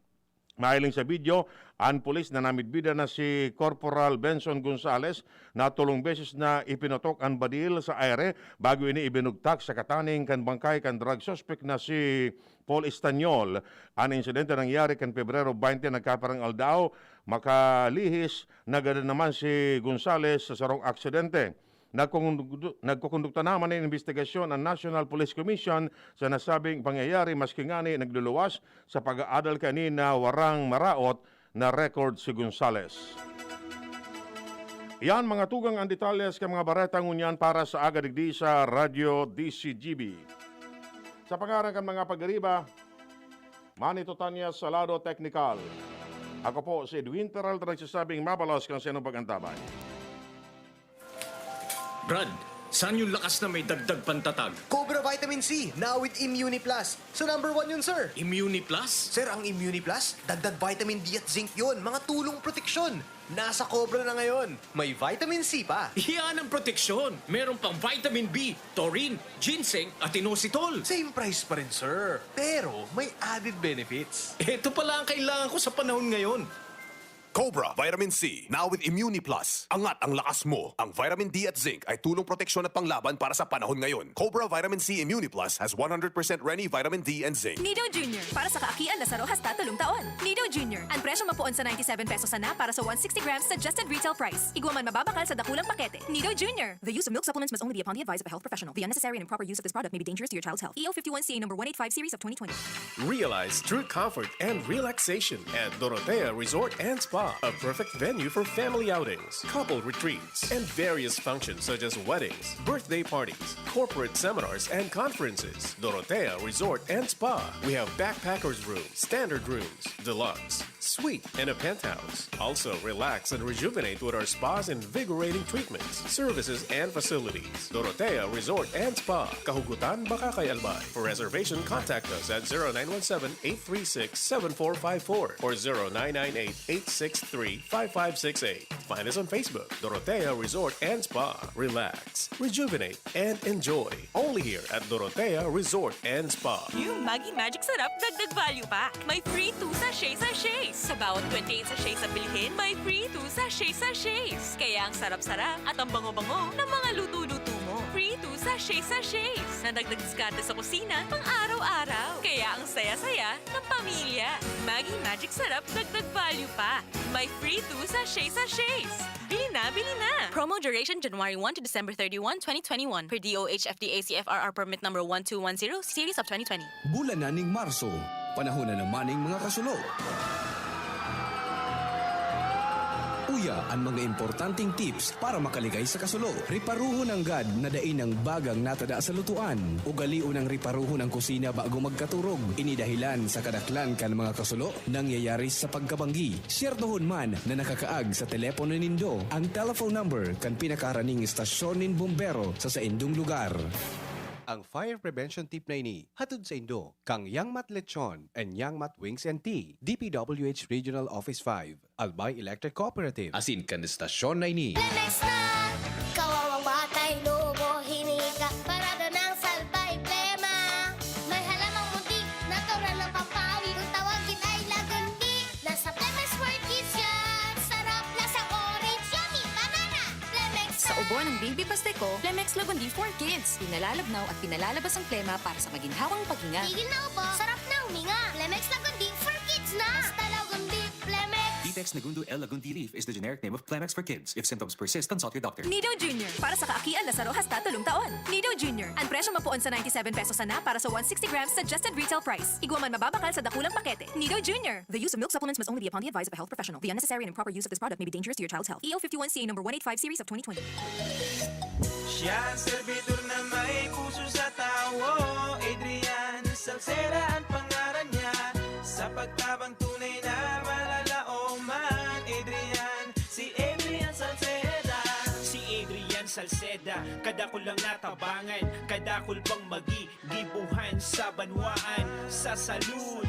Mahiling sa video, an pulis na namidbidan na si Corporal Benson Gonzales na tolong beses na ipinutok an badil sa aire bago ini ibinugtak sa kataning kan bangkay kan drug suspect na si Paul Estanyol. An insidente nangyari kan Pebrero twenty, nagkaparang aldaw, makalihis, nagadan naman si Gonzales sa sarong aksidente. Nagkukunduk-, nagkukondukta naman nin imbestigasyon ang National Police Commission sa nasabing pangyayari, maski ngani nagluluwas sa pag-aadal kani na warang maraot na record si Gonzales. Iyan, mga tugang, ang detalye sa mga bareta ngunyan para sa aga digdi sa Radyo D C G B. Sa pangaran kan mga pagiriba, Manny Totanya sa lado teknikal. Ako po si Edwin Peralta, nagsasabing mabalos kan sainong pag-antabay. Brad, saan yung lakas na may dagdag pantatag? Cobra Vitamin C, now with Immuni Plus. So number one yun, sir. Immuni Plus? Sir, ang Immuni Plus, dagdag vitamin D at zinc yun, mga tulong proteksyon. Nasa Cobra na ngayon. May vitamin C pa. Iyan ang proteksyon. Meron pang vitamin B, taurine, ginseng, at inositol. Same price pa rin, sir. Pero may added benefits. Ito pala ang kailangan ko sa panahon ngayon. Cobra Vitamin C, now with Immuni Plus. Angat ang lakas mo. Ang vitamin D at zinc ay tulong proteksyon at panglaban para sa panahon ngayon. Cobra Vitamin C Immuni Plus has one hundred percent Reni vitamin D and zinc. Nido Junior, para sa kaakian na saro hasta tolong taon. Nido Junior, ang presyo mapoon sa ninety-seven pesos sana para sa one sixty grams suggested retail price. Igwa man mababakal sa dakulang pakete. Nido Junior. The use of milk supplements must only be upon the advice of a health professional. The unnecessary and improper use of this product may be dangerous to your child's health. E O fifty-one C A number one eight five series of twenty twenty. Realize true comfort and relaxation at Dorotea Resort and Spa, a perfect venue for family outings, couple retreats, and various functions such as weddings, birthday parties, corporate seminars, and conferences. Dorotea Resort and Spa. We have backpackers room, standard rooms, deluxe, suite, and a penthouse. Also, relax and rejuvenate with our spa's invigorating treatments, services, and facilities. Dorotea Resort and Spa, Kahugutan, Bacacay, Albay. For reservation, contact us at zero nine one seven, eight three six, seven four five four or zero nine nine eight, eight six three, five five six eight. Find us on Facebook, Dorotea Resort and Spa. Relax, rejuvenate, and enjoy. Only here at Dorotea Resort and Spa. Yung Maggi Magic Sarap Dagdag Value Pack. May free two sachet sachets. Sa bawat twenty-eight sachets na bilhin, may free two sachet sachets. Kaya ang sarap-sarap at ang bango-bango ng mga luto-luto mo. Free two sachet sachets. Nadagdag diskarte sa kusina pang araw-araw. Kaya ang saya-saya ng pamilya. Maggi Magic Sarap Dagdag Value Pack. May free two sachet sachets. Bili na, bili na! Promo duration January one to December thirty-one, twenty twenty-one, per D O H F D A C F R R permit number one two one zero, series of twenty twenty. Bulan na ning Marso, panahon na naman ning mga kasulo. Uya, an mga importanteng tips para makaligay sa kasulo. Riparuhon nanggad na dai nang bagang natada sa lutuan. Ugalion ang riparuhon ang kusina bago magkaturog. Ini dahilan sa kadaklan kan mga kasulo nangyayari sa pagkabanggi. Syertohon man na nakakaag sa telepono nindo ang telephone number kan pinakaharaning estasyon nin bombero sa saindong lugar. Ang fire prevention tip na ini hatod saindo kan Yangmat Lechon and Yangmat Wings and Tea, D P W H Regional Office five, Albay Electric Cooperative, asin kan estasyon na ini. Lemex na! Kawawang batay, lobo, hinika, parada ng salbay, plema. May halamang muntik, natural ng pampawid. Kung tawagin ay lagundi, nasa Plemex for Kids yan. Sarap, lasang orange, yummy, banana. Plemex Sa na! Ubo ng Baby Pasteco, Plemex Lagundi for Kids. Pinalalabnaw at pinalalabas ang plema para sa maginhawang paghinga. Tigil na ubo, sarap na huminga. Plemex Lagundi for Kids na! Basta Lagundi, Plemex! Ditex Negundo L. Lagundi Leaf is the generic name of Plemex for Kids. If symptoms persist, consult your doctor. Nido Junior, para sa kaakian na saro hasta tolong taon. Nido Junior, ang presyo mapoon sa ninety-seven pesos sana para sa one sixty grams suggested retail price. Igwa man mababakal sa dakulang pakete. Nido Junior. The use of milk supplements must only be upon the advice of a health professional. The unnecessary and improper use of this product may be dangerous to your child's health. E O fifty-one C A number one eight five series of twenty twenty. Siya ang serbidor na may puso sa tawo. Adrian Salceda ang pangaran niya. Sa pagtabang tunay na malalaoman. Adrian, si Adrian Salceda. Si Adrian Salceda, kadakul lang natabangan, kadakul pang magi, gibuhan sa banwaan, sa salud.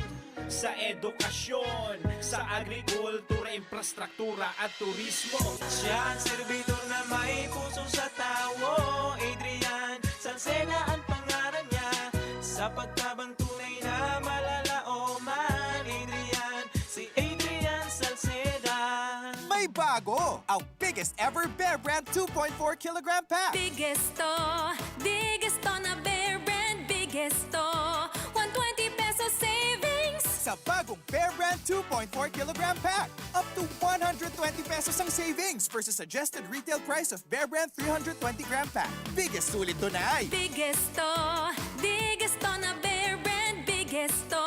Sa edukasyon, sa agrikultura, infrastruktura at turismo. Siya ang servidor na may puso sa tawo, Adrian Salceda ang pangalan niya. Sa pagtabang tunay na malalaoman, Adrian, si Adrian Salceda. May bago! Ang biggest ever Bear Brand two point four kilogram pack! Biggest to, biggest to na Bear Brand, biggest to. One twenty peso savings. Sa bagong Bear Brand two point four kilogram pack, up to one hundred twenty pesos ang savings versus suggested retail price of Bear Brand three hundred twenty gram pack. Biggest sulit to na ay! Biggest to, biggest to na Bear Brand, biggest to.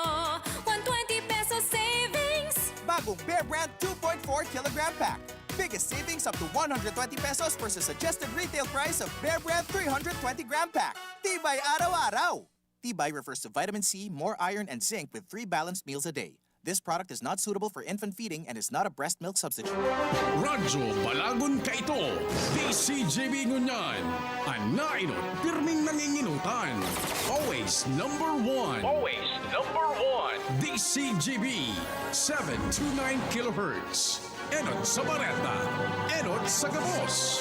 One twenty peso savings. Bagong Bear Brand two point four kilogram pack. Biggest savings up to one hundred twenty pesos versus suggested retail price of Bear Brand three hundred twenty gram pack. Tibay araw-araw! Tibay refers to vitamin C, more iron, and zinc with three balanced meals a day. This product is not suitable for infant feeding and is not a breast milk substitute. Radyo Balagon kaito, D C G B ngunyan. An nainot, pirming nanginginutan. Always number one. Always number one. D C G B, seven two nine kilohertz. Enot sa bareta, enot sa gabos.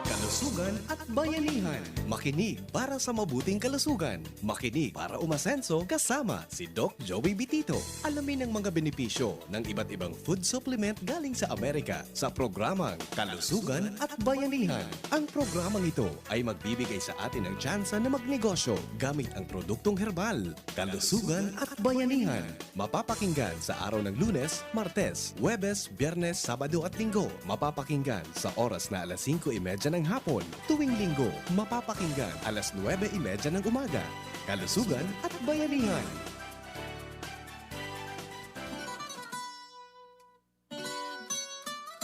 Kalusugan at bayanihan. Makinig para sa mabuting kalusugan. Makinig para umasenso kasama si Doc Joey Bitito. Alamin ang mga benepisyo ng iba't ibang food supplement galing sa Amerika sa programang Kalusugan at Bayanihan. Ang programang ito ay magbibigay sa atin ng tsansa na magnegosyo gamit ang produktong herbal. Kalusugan at Bayanihan. Mapapakinggan sa araw ng Lunes, Martes, Huwebes, Biyernes, Sabado at Linggo. Mapapakinggan sa oras na alas singko y medya ng hapon. Tuwing Linggo, mapapakinggan alas nuwebe y medya ng umaga. Kalusugan at Bayanihan.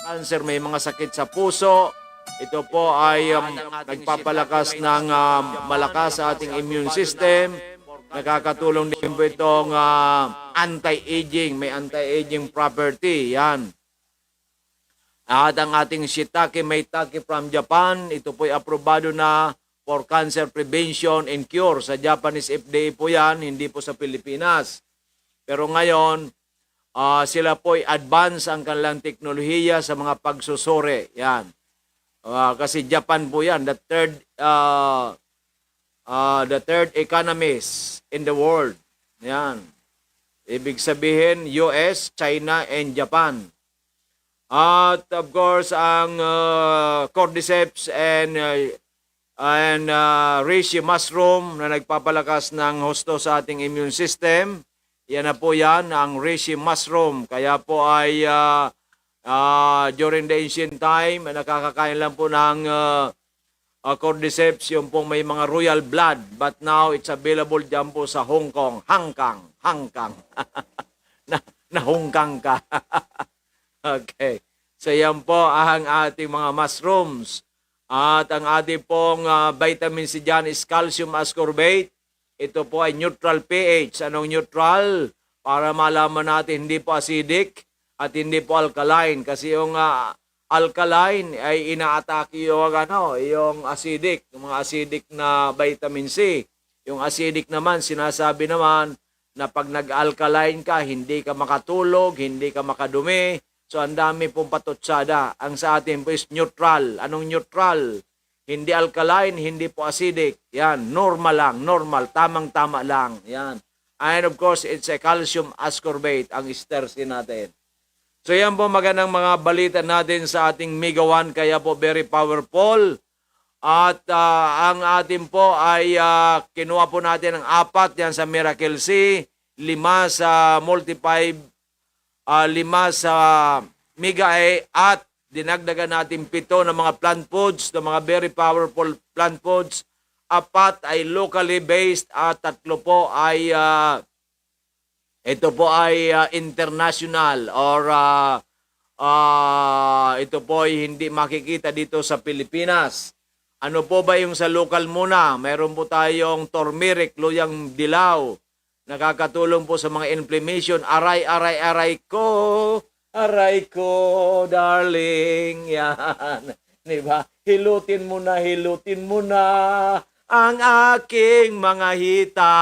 Cancer, may mga sakit sa puso. Ito po ay um, nagpapalakas ng um, malakas sa ating immune system. Nakakatulong din po itong uh, anti-aging. May anti-aging property. Yan. At ang ating shiitake maitake from Japan, ito po'y aprobado na for cancer prevention and cure. Sa Japanese F D A po yan, hindi po sa Pilipinas. Pero ngayon, uh, sila po'y advance ang kanilang teknolohiya sa mga pagsusuri. Yan. Uh, kasi Japan po yan, the third uh, uh, the third economies in the world. Yan. Ibig sabihin, U S, China, and Japan. At of course, ang uh, cordyceps and uh, and uh, reishi mushroom na nagpapalakas ng husto sa ating immune system. Yan na po yan, ang reishi mushroom. Kaya po ay uh, uh, during the ancient time, nakakakain lang po ng uh, uh, cordyceps, yung pong may mga royal blood. But now, it's available dyan po sa Hong Kong. Hangkang. Hangkang. na, nahungkang ka. Okay. So yan po ang ating mga mushrooms. At ang ating pong uh, vitamin C dyan is calcium ascorbate. Ito po ay neutral pH. Anong neutral? Para malaman natin hindi po acidic at hindi po alkaline. Kasi yung uh, alkaline ay inaatake yung ano, yung acidic, yung mga acidic na vitamin C. Yung acidic naman, sinasabi naman na pag nag-alkaline ka, hindi ka makatulog, hindi ka makadumi. So, ang dami pong patutsada. Ang sa atin po is neutral. Anong neutral? Hindi alkaline, hindi po acidic. Yan, normal lang, normal, tamang-tama lang. Yan. And of course, it's a calcium ascorbate, ang estersin natin. So yan po, magandang mga balita natin sa ating Mega One, kaya po very powerful. At uh, ang atin po ay uh, kinuha po natin ang apat yan sa Miracle C, lima sa Multi five, uh, lima sa Mega A, at dinagdagan natin pito ng mga plant foods, ng mga very powerful plant foods. Apat ay locally based at tatlo po ay uh, ito po ay uh, international or uh, uh, ito po ay hindi makikita dito sa Pilipinas. Ano po ba yung sa local muna? Meron po tayong turmeric, luyang dilaw. Nakakatulong po sa mga inflammation. Aray, aray, aray ko. Aray ko, darling. Yan. Di ba? Hilutin mo na, hilutin mo na ang aking mga hita.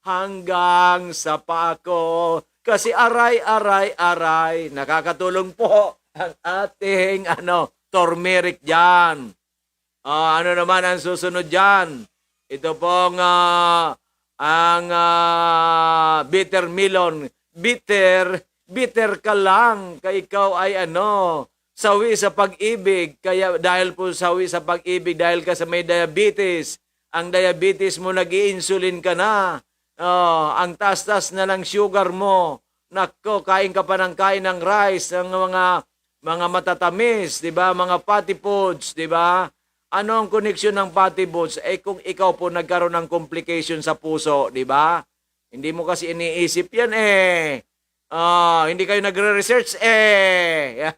hanggang sa paa ko. Kasi aray, aray, aray, nakakatulong po ang ating, ano, turmeric diyan. Ah, ano naman ang susunod diyan? Ito pong, ah, ang, ah, bitter melon. Bitter, bitter ka lang, kay ikaw ay ano, sawi sa pag-ibig. Kaya dahil po sawi sa pag-ibig, dahil ka sa may diabetes, ang diabetes mo, nag-i-insulin ka na. Oh, ang taas-taas na ng sugar mo. Nako, kain ka pa ng kain ng rice, ng mga, mga matatamis, di ba? Mga fatty foods, di ba? Ano ang koneksyon ng fatty foods? Eh, kung ikaw po nagkaroon ng complication sa puso, di ba? Hindi mo kasi iniisip yan eh. Ah, hindi kayo nagre-research eh.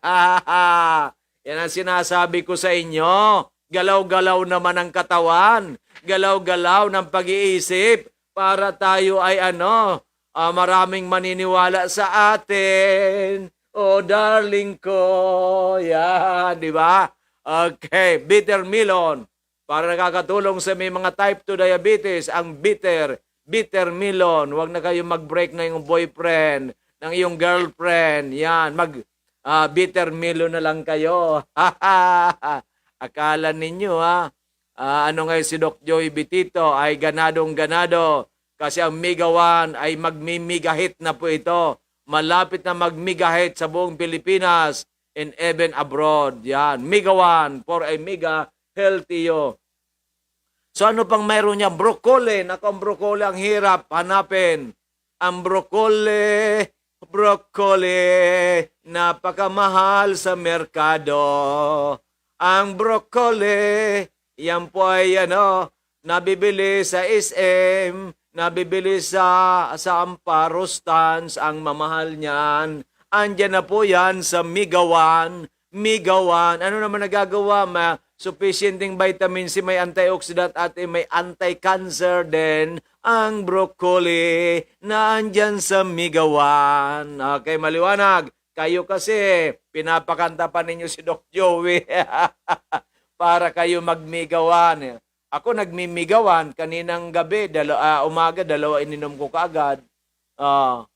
Yan ang sinasabi ko sa inyo. Galaw-galaw naman ang katawan. Galaw-galaw ng pag-iisip. Para tayo ay ano, ah, maraming maniniwala sa atin. Oh, darling ko. Yan, di ba? Okay, bitter melon. Para nakakatulong sa may mga type two diabetes, ang bitter, bitter melon. Huwag na kayo mag-break na yung boyfriend, ng iyong girlfriend. Yan, mag, ah, bitter melon na lang kayo. Akala ninyo, ha? Ah, ano nga si Doc Joey Bitito ay ganadong ganado kasi ang Mega One ay magmi-mega hit na po ito. Malapit na mag-mega hit sa buong Pilipinas and even abroad. Yan, Mega One for a mega healthy you. So ano pang mayroon niya? Broccoli. Naku, ang broccoli ang hirap hanapin. Ang broccoli, broccoli, napakamahal sa merkado. Ang broccoli, yan po ay ano, nabibili sa S M, nabibili sa, sa Amparo stands ang mamahal niyan. Andiyan na po yan sa Mega One. Mega One. Ano naman nagagawa? Ma, sufficient ding vitamin C, may antioxidant at may anti-cancer din ang broccoli na andyan sa Mega One. Okay, maliwanag. Kayo kasi, pinapakanta pa ninyo si Doc Joey para kayo mag-Mega One. Ako nagmi-Mega One, kaninang gabi, dalo-, ah, umaga, dalawa ininom ko kaagad. Ah,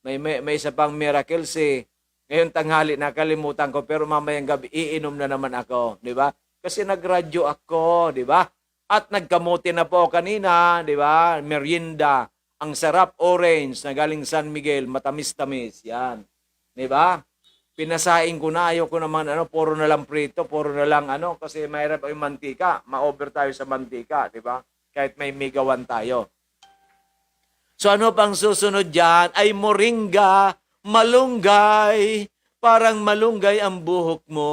may, may, may isa pang Miracle C. Ngayon tanghali, nakalimutan ko, pero mamayang gabi, iinom na naman ako, di ba? Kasi nagradyo ako, di ba? At nagkamote na po ako kanina, di ba? Merienda. Ang sarap, orange, na galing San Miguel, matamis-tamis, yan. Di ba? Pinasain ko na, ayoko naman, ano, puro na lang prito, puro na lang, ano, kasi mahirap yung mantika, ma-over tayo sa mantika, di ba? Kahit may Mega One tayo. So ano pang susunod diyan? Ay moringa, malunggay. Parang malunggay ang buhok mo,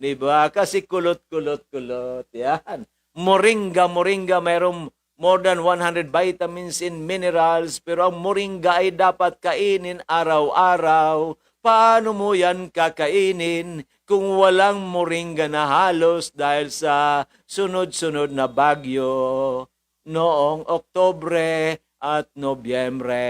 di ba? Kasi kulot, kulot, kulot. Yan. Moringa, moringa, mayroong more than one hundred vitamins and minerals, pero ang moringa ay dapat kainin araw-araw. Paano mo yan kakainin kung walang moringa na halos dahil sa sunod-sunod na bagyo? Noong Oktubre at Nobyembre.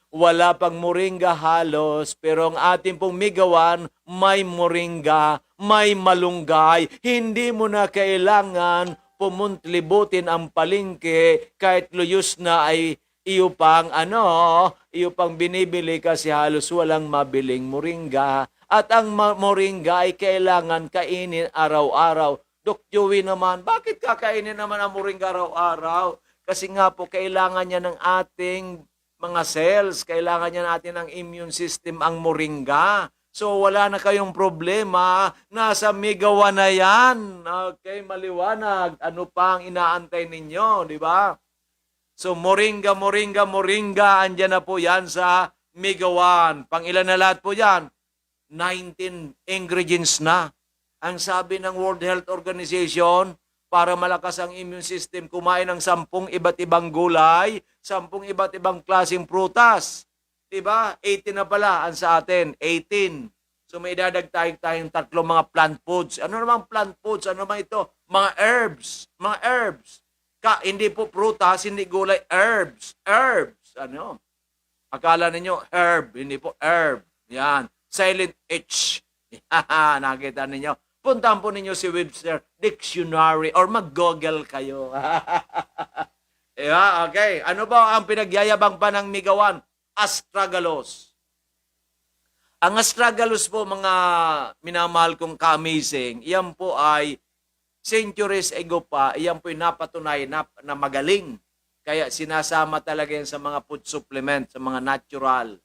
Wala pang moringa halos, pero ang atin pong Mega One, may moringa, may malunggay. Hindi mo na kailangan pumunta libutin ang palengke, kahit luyos na ay iyo pang ano, iyo pang binibili kasi halos walang mabiling moringa. At ang ma-, moringa ay kailangan kainin araw-araw. Doc Joey naman, bakit kakainin naman ang moringa araw-araw? Kasi nga po, kailangan niya ng ating mga cells, kailangan niya natin ng immune system ang moringa. So, wala na kayong problema, nasa Mega One na yan. Okay, maliwanag. Ano pa ang inaantay ninyo, di ba? So, moringa, moringa, moringa, andyan na po yan sa Mega One. Pang ilan na lahat po yan? Nineteen ingredients na. Ang sabi ng World Health Organization, para malakas ang immune system, kumain ng sampung iba't ibang gulay, sampung iba't ibang klaseng prutas. Diba? Eighteen na pala ang sa atin. Eighteen. So may idadagdag tayong tatlo mga plant foods. Ano namang plant foods? Ano naman ito? Mga herbs. Mga herbs. Ka, hindi po prutas, hindi gulay, herbs. Herbs. Ano? Akala ninyo herb, hindi po herb. Yan. Silent H. Nakita ninyo? Puntahan po ninyo si Webster Dictionary or mag-Google kayo. Diba? Okay. Ano ba ang pinagyayabang pa ng Mega One? Astragalus. Ang astragalus po, mga minamahal kong ka-amazing, iyan po ay centuries ago pa, iyan po'y napatunay na, na magaling. Kaya sinasama talaga yan sa mga food supplement, sa mga natural.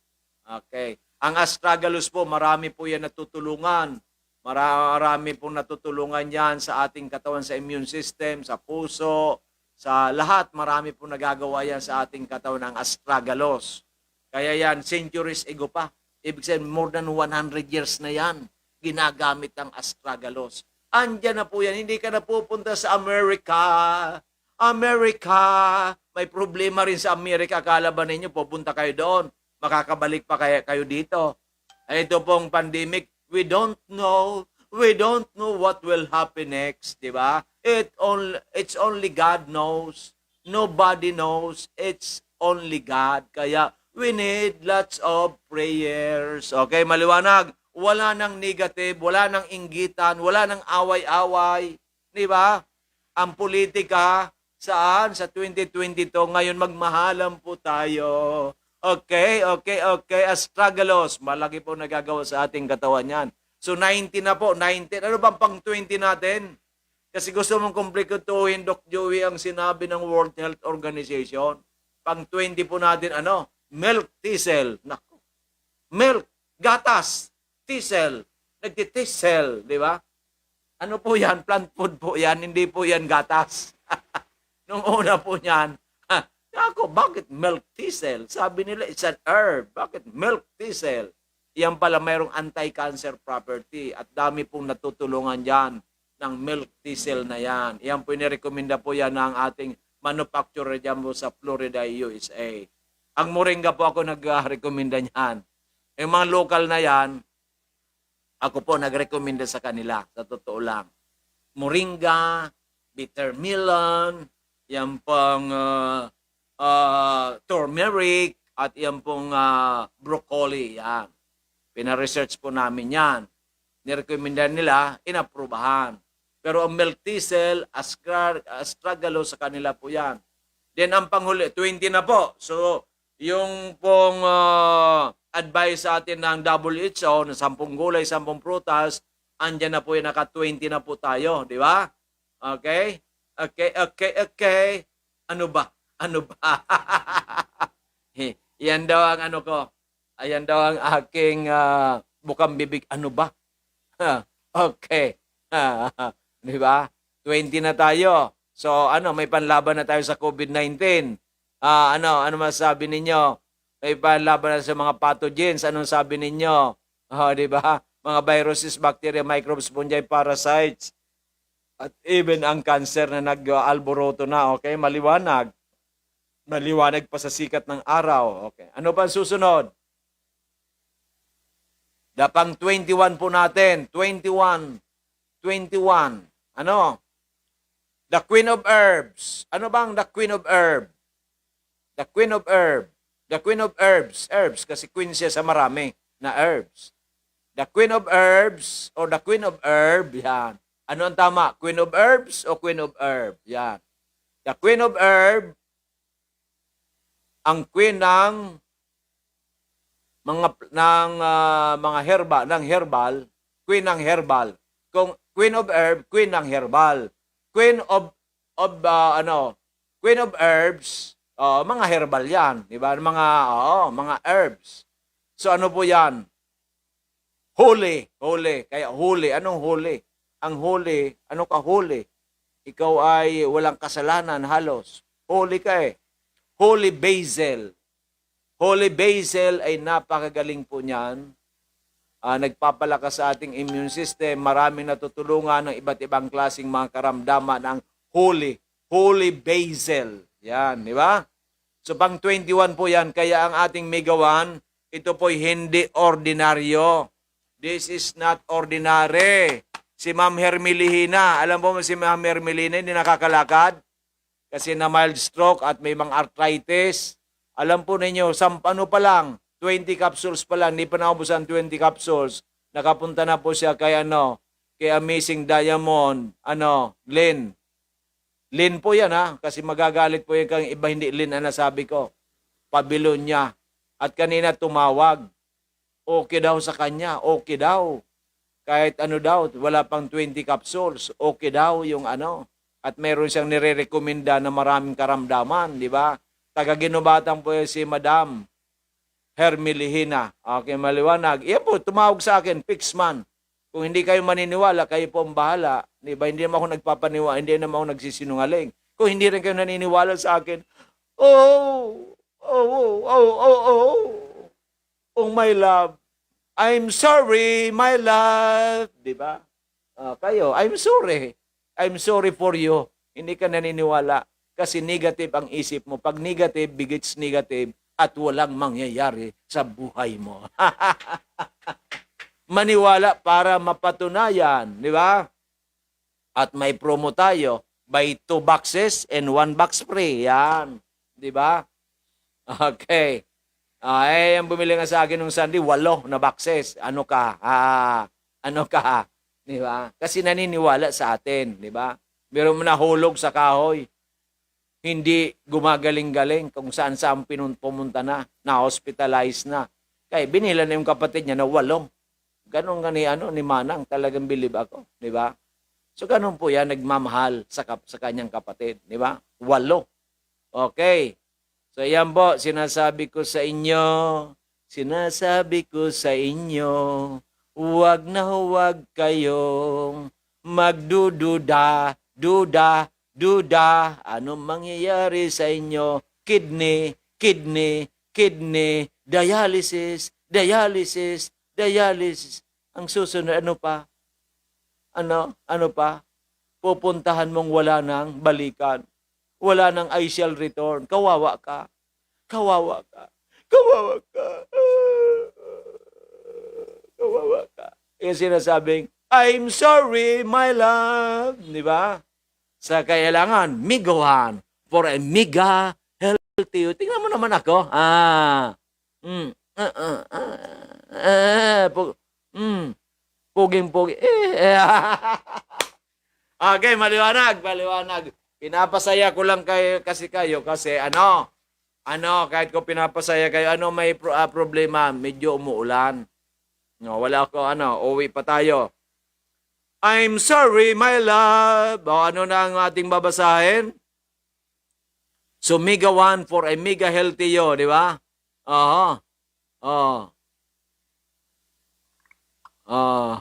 Okay. Ang astragalus po, marami po yan natutulungan. Mara-, marami pong natutulungan yan sa ating katawan, sa immune system, sa puso, sa lahat. Marami pong nagagawa yan sa ating katawan, ang astragalus. Kaya yan, centuries ago pa. Ibig sabihin, more than one hundred years na yan, ginagamit ang astragalus. Andiyan na po yan. Hindi ka na pupunta sa America. America! May problema rin sa Amerika. Akala ba ninyo, pupunta kayo doon? Makakabalik pa kaya kayo dito? Ito pong pandemic, we don't know. We don't know what will happen next, di ba? It only, it's only God knows. Nobody knows. It's only God. Kaya we need lots of prayers. Okay, maliwanag. Wala nang negative, wala nang inggitan, wala nang away-away. Di ba? Ang politika, saan? Sa twenty twenty-two. Ngayon, magmahalan po tayo. Okay, okay, okay. Astragalos, malaki po nagagawa sa ating katawan yan. So, ninety na po, nineteen. Ano bang pang twenty natin? Kasi gusto mong kumplikutuhin, Doc Joey, ang sinabi ng World Health Organization. Pang twenty po natin, ano? Milk thistle. Naku. Milk, gatas, thistle. Nagtithistle, di ba? Ano po yan? Plant food po yan, hindi po yan gatas. Nung una po niyan, "Ako, bakit milk thistle?" Sabi nila, "It's an herb. Bakit milk thistle?" Yan pala, mayroong anti-cancer property at dami pong natutulungan dyan ng milk thistle na yan. Yan po, inirekomenda po yan ng ating manufacturer dyan po sa Florida, U S A. Ang moringa po, ako nag-rekomenda niyan. Yung mga local na yan, ako po nagrekomenda sa kanila, sa totoo lang. Moringa, bitter melon, yan pang, ah, ah, turmeric, at yan pong, ah, broccoli, yan. Pina-research po namin yan. Nirekomenda nila, inaprubahan. Pero ang milk thistle, astra-, astragalus, sa kanila po yan. Then ang panghuli, twenty na po. So, yung pong, ah, advice sa atin ng W H O na sampung gulay, sampung prutas, andyan na po yan, naka twenty na po tayo, di ba? Okay? Okay, okay, okay. Ano ba? Ano ba? Yan daw ang ano ko. Ayan daw ang aking, ah, bukang bibig. Ano ba? Okay. Di ba? Twenty na tayo. So, ano, may panlaban na tayo sa COVID nineteen. Ah, ano, ano masasabi ninyo? May panlaban na sa mga pathogens. Anong sabi ninyo? Oh, di ba? Mga viruses, bacteria, microbes, fungi, parasites, at even ang cancer na nag-alboroto na, okay? Maliwanag. Maliwanag pa sa sikat ng araw. Okay. Ano pa ang susunod? Dapang twenty-one po natin. Twenty-one. Twenty-one. Ano? The Queen of Herbs. Ano bang the Queen of Herb? The Queen of Herb. The Queen of Herbs. Herbs, kasi queen siya sa marami na herbs. The Queen of Herbs or the Queen of Herb, yan. Ano ang tama? Queen of Herbs o Queen of Herb? Yan. The Queen of Herb, ang queen ng mga, ng, ah, mga herba, ng herbal, queen ng herbal. Kung Queen of Herb, queen ng herbal. Queen of, of, ah, ano, Queen of Herbs, oh, mga herbal yan, di ba? Mga, oo, mga herbs. So, ano po yan? Holy, holy. Kaya holy. Anong holy? Ang holy, ano ka holy? Ikaw ay walang kasalanan halos. Holy ka eh. Holy Basil. Holy Basil ay napakagaling po niyan. Ah, nagpapalakas sa ating immune system. Maraming natutulungan ng iba't ibang klaseng mga karamdaman ang holy, holy basil. Yan, di ba? So, pang twenty-one po yan. Kaya ang ating Mega One, ito po'y hindi ordinaryo. This is not ordinary. Si Ma'am Hermelihina, alam po mo si Ma'am Hermelihina, hindi nakakalakad? Kasi na mild stroke at may mga arthritis. Alam po ninyo, sam-, ano pa lang, twenty capsules pa lang, hindi pa naubos ang twenty capsules. Nakapunta na po siya kay ano, kay Amazing Diamond, ano, Lynn. Lin po yan, ha? Kasi magagalit po yan kang iba, hindi Lin ang nasabi ko. Babylonia. At kanina tumawag. Okay daw sa kanya, okay daw. Kahit ano daw, wala pang twenty capsules, okay daw yung ano. At meron siyang nirerekomenda na maraming karamdaman, di ba? Taga Guinobatan po yan si Madam Hermelihina. Okay, maliwanag. Iyan po, tumawag sa akin, Pixman. Kung hindi kayo maniniwala, kayo po ang bahala. Di ba? Hindi naman ako nagpapaniwa, hindi naman ako nagsisinungaling. Kung hindi rin kayo naniniwala sa akin, oh, oh, oh, oh, oh, oh, oh, my love. I'm sorry, my love. Di ba? Ah, kayo, I'm sorry. I'm sorry for you. Hindi ka naniniwala. Kasi negative ang isip mo. Pag negative begets negative at walang mangyayari sa buhay mo. Maniwala para mapatunayan, di ba? At may promo tayo, buy two boxes and one box free. Yan. Di ba? Okay. Ah, eh, ang bumili nga sa akin nung Sunday, walo na boxes. Ano ka? Ah, ano ka? Di ba? Kasi naniniwala sa atin, di ba? Pero nahulog sa kahoy, hindi gumagaling-galing kung saan-saan pinun-, pumunta na, na-hospitalize na. Kaya binila na yung kapatid niya na walo. Ganun nga ni, ano, ni Manang, talagang bilib ako, di ba? So, ganun po yan, nagmamahal sa kap-, sa kanyang kapatid, di ba? Walo. Okay. So, yan po, sinasabi ko sa inyo, sinasabi ko sa inyo, huwag na huwag kayong magdududa, duda, duda. Anong mangyayari sa inyo? Kidney, kidney, kidney, dialysis, dialysis, dialysis. Ang susunod, ano pa? Ano? Ano pa? Pupuntahan mong wala nang balikan. Wala nang "I shall return." Kawawa ka. Kawawa ka. Kawawa ka. Kawawa ka. Yung sinasabing, "I'm sorry, my love." Di ba? Sa kailangan, Migawan for a mega healthy you. Tingnan mo naman ako. Ah. Mm. Ah, ah, ah, ah, pu-, mm. Puging-pugi. Eh, eh. Okay, maliwanag, maliwanag. Pinapasaya ko lang kayo, kasi kayo, kasi ano, ano, kahit ko pinapasaya kayo, ano may pro-, ah, problema, medyo umuulan. No, wala ako, ano, uwi pa tayo. "I'm sorry, my love." O, ano na ang ating babasahin? So, mega one for a mega healthy you, di ba? Aha. Oh. Oh.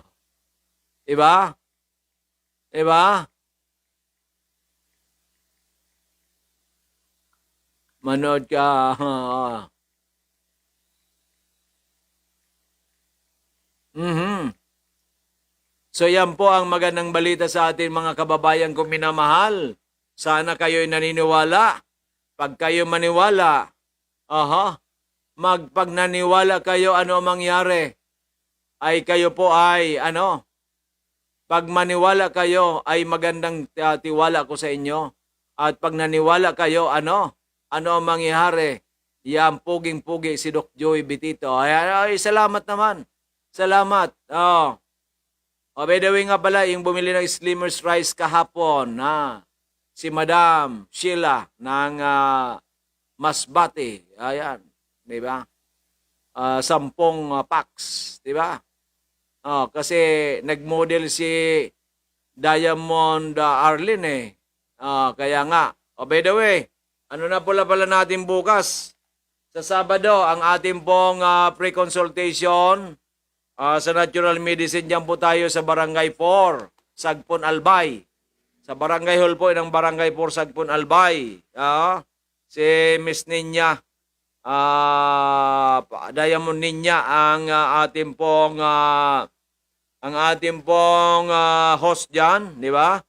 Di ba? Di ba? Manood ka. Mhm. So, yan po ang magandang balita sa atin, mga kababayan kong minamahal. Sana kayo'y naniniwala. Pag kayo maniwala, aha, mag-, pag naniwala kayo, ano ang mangyari? Ay kayo po ay, ano, pag maniwala kayo, ay magandang, ah, tiwala ko sa inyo. At pag naniwala kayo, ano, ano ang mangyayari? Yan, puging-pugi si Doc Joey Bitito. Ay, ay, salamat naman. Salamat. Oh. Oh, by the way nga pala, yung bumili ng Slimmers Rice kahapon, ha? Si Madam Sheila ng, ah, Masbate. Ayan, di ba? Ah, sampung, ah, packs, di ba? Oh, kasi nag-model si Diamond, ah, Arlene, eh. Ah, kaya nga. Oh, by the way, ano na pala pala natin bukas? Sa Sabado, ang ating pong, ah, pre-consultation, ah, sa natural medicine. Diyan po tayo sa Barangay four, Sagpon, Albay. Sa Barangay Hall po ng Barangay four, Sagpon, Albay. Ah, si Miss Ninya, ah, pa-, Diamond Ninya ang, ah, ating pong, ah, ang ating pong, ah, host diyan, di ba?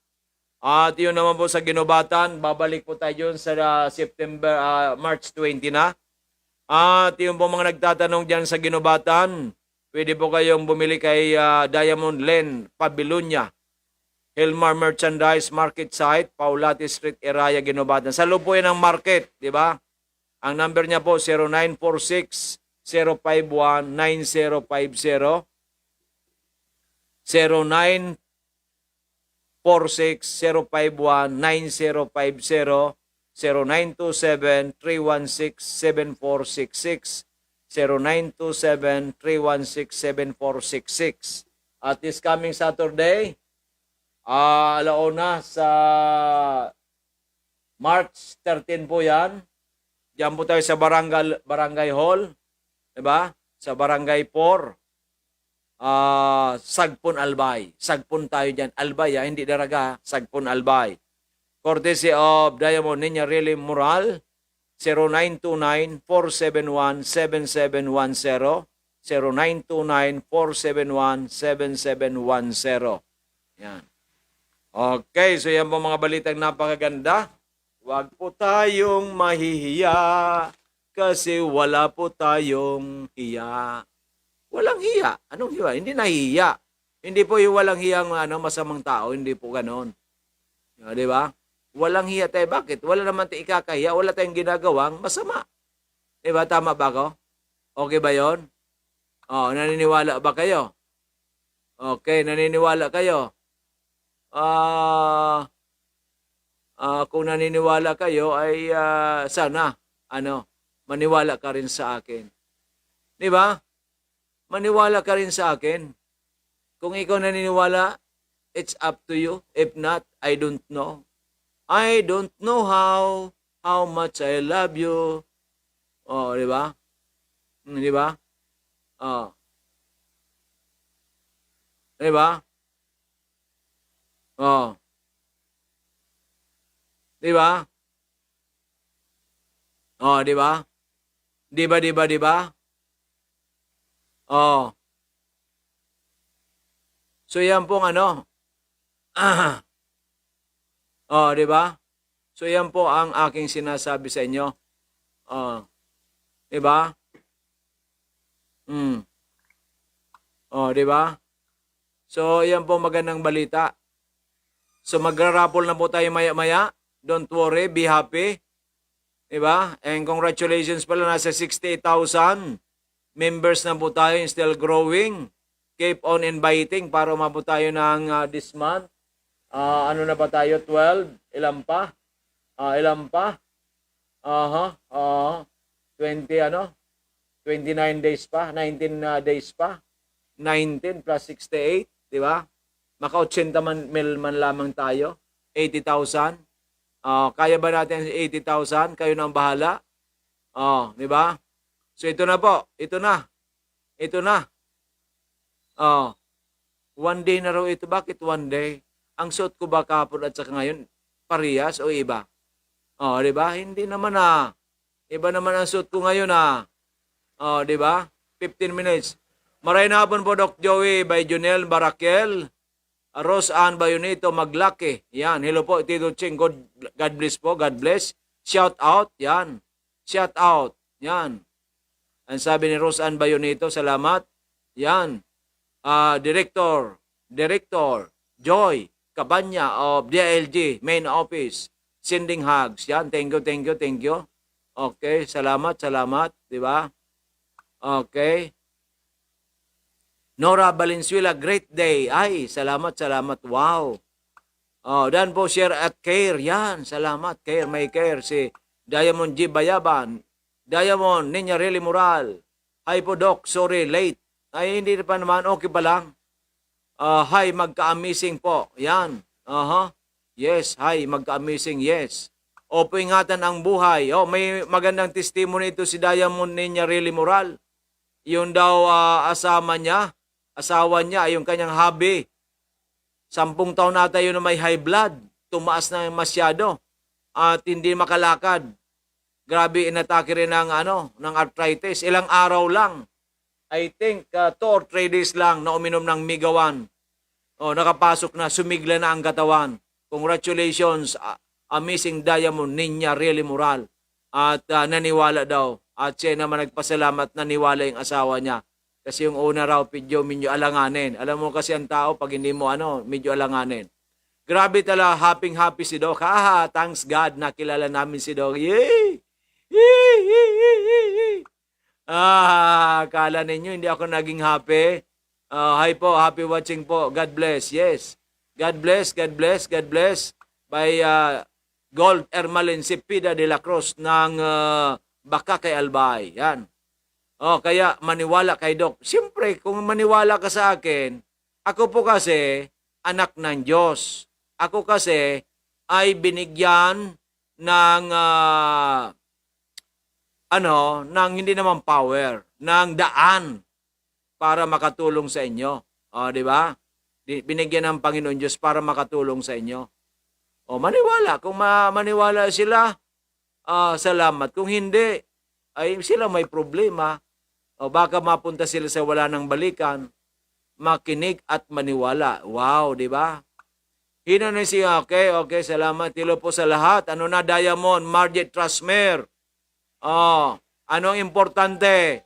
At yun naman po sa Guinobatan, babalik po tayo yun sa, ah, September, ah, March twenty na. At yung po mga nagtatanong diyan sa Guinobatan, pwede po kayong bumili kay, ah, Diamond Len Pabilonia, Hilmar Merchandise Market Site, Paulate Street, Eraya, Guinobatan. Sa loob po yan ng market, di ba? Ang number niya po, zero nine four six, zero five one, nine zero five zero, zero nine four six zero five one nine zero five zero, zero nine two seven three one six seven four six six, zero nine two seven three one six seven four six six. At this coming Saturday, ah, ala una sa March thirteen po yan. Diyan po tayo sa barangay, barangay hall, di ba? Sa barangay four, ah, Sagpon Albay. Sagpon tayo diyan. Albay, ah, hindi Daraga, ah. Sagpon Albay. Courtesy of Diamond Niña Really Moral, zero nine two nine four seven one seven seven one zero, zero nine two nine four seven one seven seven one zero. Yan. Okay, so yan po mga balitang napakaganda. Huwag po tayong mahihiya kasi wala po tayong hiya. Walang hiya. Anong hiya? Hindi nahihiya. Hindi po yung walang hiyang, ano, masamang tao, hindi po ganon. Ah, di ba? Walang hiya tayo. Bakit? Wala naman tayong ikakahiya, wala tayong ginagawang masama. Di ba? Tama ba ako? Okay ba yon? Oh, naniniwala ba kayo? Okay, naniniwala kayo? Ah, ah, kung naniniwala kayo ay, ah, sana, ano, maniwala ka rin sa akin. Di ba? Maniwala ka rin sa akin. Kung ikaw naniniwala, it's up to you. If not, I don't know. I don't know how, how much I love you. Oh, di ba? Hmm, di ba? Oh. Di ba? Oh. Di ba? Oh, di ba? Di ba, di ba, di ba? Oh. So, yan pong ano. Oh, di ba? So, yan po ang aking sinasabi sa inyo. Oh. Di ba? Hmm. Oh, di ba? So, yan po magandang balita. So, magra-raffle na po tayo maya-maya. Don't worry, be happy. Di ba? And congratulations pala, nasa sixty-eight thousand members na po tayo and still growing. Keep on inviting para umabot tayo ng, ah, this month. Ah, ano na ba tayo? Twelve? Ilan pa? Ah, ilan pa? Aha, aha. Twenty, ano? Twenty-nine days pa, nineteen, ah, days pa. Nineteen plus sixty-eight, di ba? Maka-ochenta man, mil man lamang tayo. Eighty thousand. Ah, kaya ba natin ang eighty thousand? Kayo na ang bahala. Oh, di ba? So, ito na po. Ito na. Ito na. Oh. One day na raw ito. Bakit one day? Ang suot ko ba kahapon at saka ngayon, parehas o iba? Oh, di ba? Hindi naman, ah. Iba naman ang suot ko ngayon, ah. Oh, di ba? Fifteen minutes. Maray na hapon po, Doc Joey, by Junel Barakel, Rose Ann Bayonito Maglaki. Yan. Hello po, Tito Ching. God, God bless po. God bless. Shout out. Yan. Shout out. Yan. Ang sabi ni Rose Ann Bayonito, salamat. Yan. Ah, Director, Director Joy Cabanya of D I L G Main Office, sending hugs. Yan, thank you, thank you, thank you. Okay, salamat, salamat, di ba? Okay. Nora Valenzuela, great day. Ay, salamat, salamat. Wow. Oh, dan po, share at care. Yan, salamat, care, may care. Si Diamond G Bayaban. Diamond, Niña Really Moral. Hi po, Doc. Sorry, late. Ay, hindi pa naman. Okay pa lang. Ah, hi, magka-amazing po. Yan. Aha. Yes, hi, magka-amazing. Yes. Opo, ingatan ang buhay. Oh, may magandang testimony ito si Diamond Niña Really Moral. Yung daw, ah, asama niya, asawa niya, ay yung kanyang hubby. Sampung taon na tayo na may high blood. Tumaas na masyado. At hindi makalakad. Grabe, inatake rin ng, ano, ng arthritis. Ilang araw lang. I think, ah, two or three days lang na uminom ng Migawan. Oh, nakapasok na, sumigla na ang katawan. Congratulations, ah, amazing Diamond Niña Really Moral. At, ah, naniwala daw. At siya naman nagpasalamat, naniwala yung asawa niya. Kasi yung una raw, medyo, medyo alanganin. Alam mo kasi ang tao, pag hindi mo ano, medyo alanganin. Grabe tala, happy-happy si Doc. Haha, thanks God, nakilala namin si Doc. Yay! Yay! Yay! Yay! Yay! Ah, akala ninyo hindi ako naging happy? Ah, hi po, happy watching po. God bless. Yes. God bless, God bless, God bless. By, ah, Gold Ermalin Cepeda de la Cruz ng, ah, Bacacay, Albay. Yan. Oh, kaya maniwala kay Doc. Siyempre, kung maniwala ka sa akin, ako po kasi anak ng Diyos. Ako kasi ay binigyan ng, ah, ano, ng hindi naman power, ng daan para makatulong sa inyo. Oh, di ba? Di, binigyan ng Panginoon Diyos para makatulong sa inyo. Oh, maniwala. Kung ma-, maniwala sila, ah, salamat. Kung hindi, ay sila may problema. O baka mapunta sila sa wala nang balikan. Makinig at maniwala. Wow, di ba? Hino na siya. Okay, okay, salamat. Hello po sa lahat. Ano na, Diamond, Margit Trasmer? Oh, anong importante?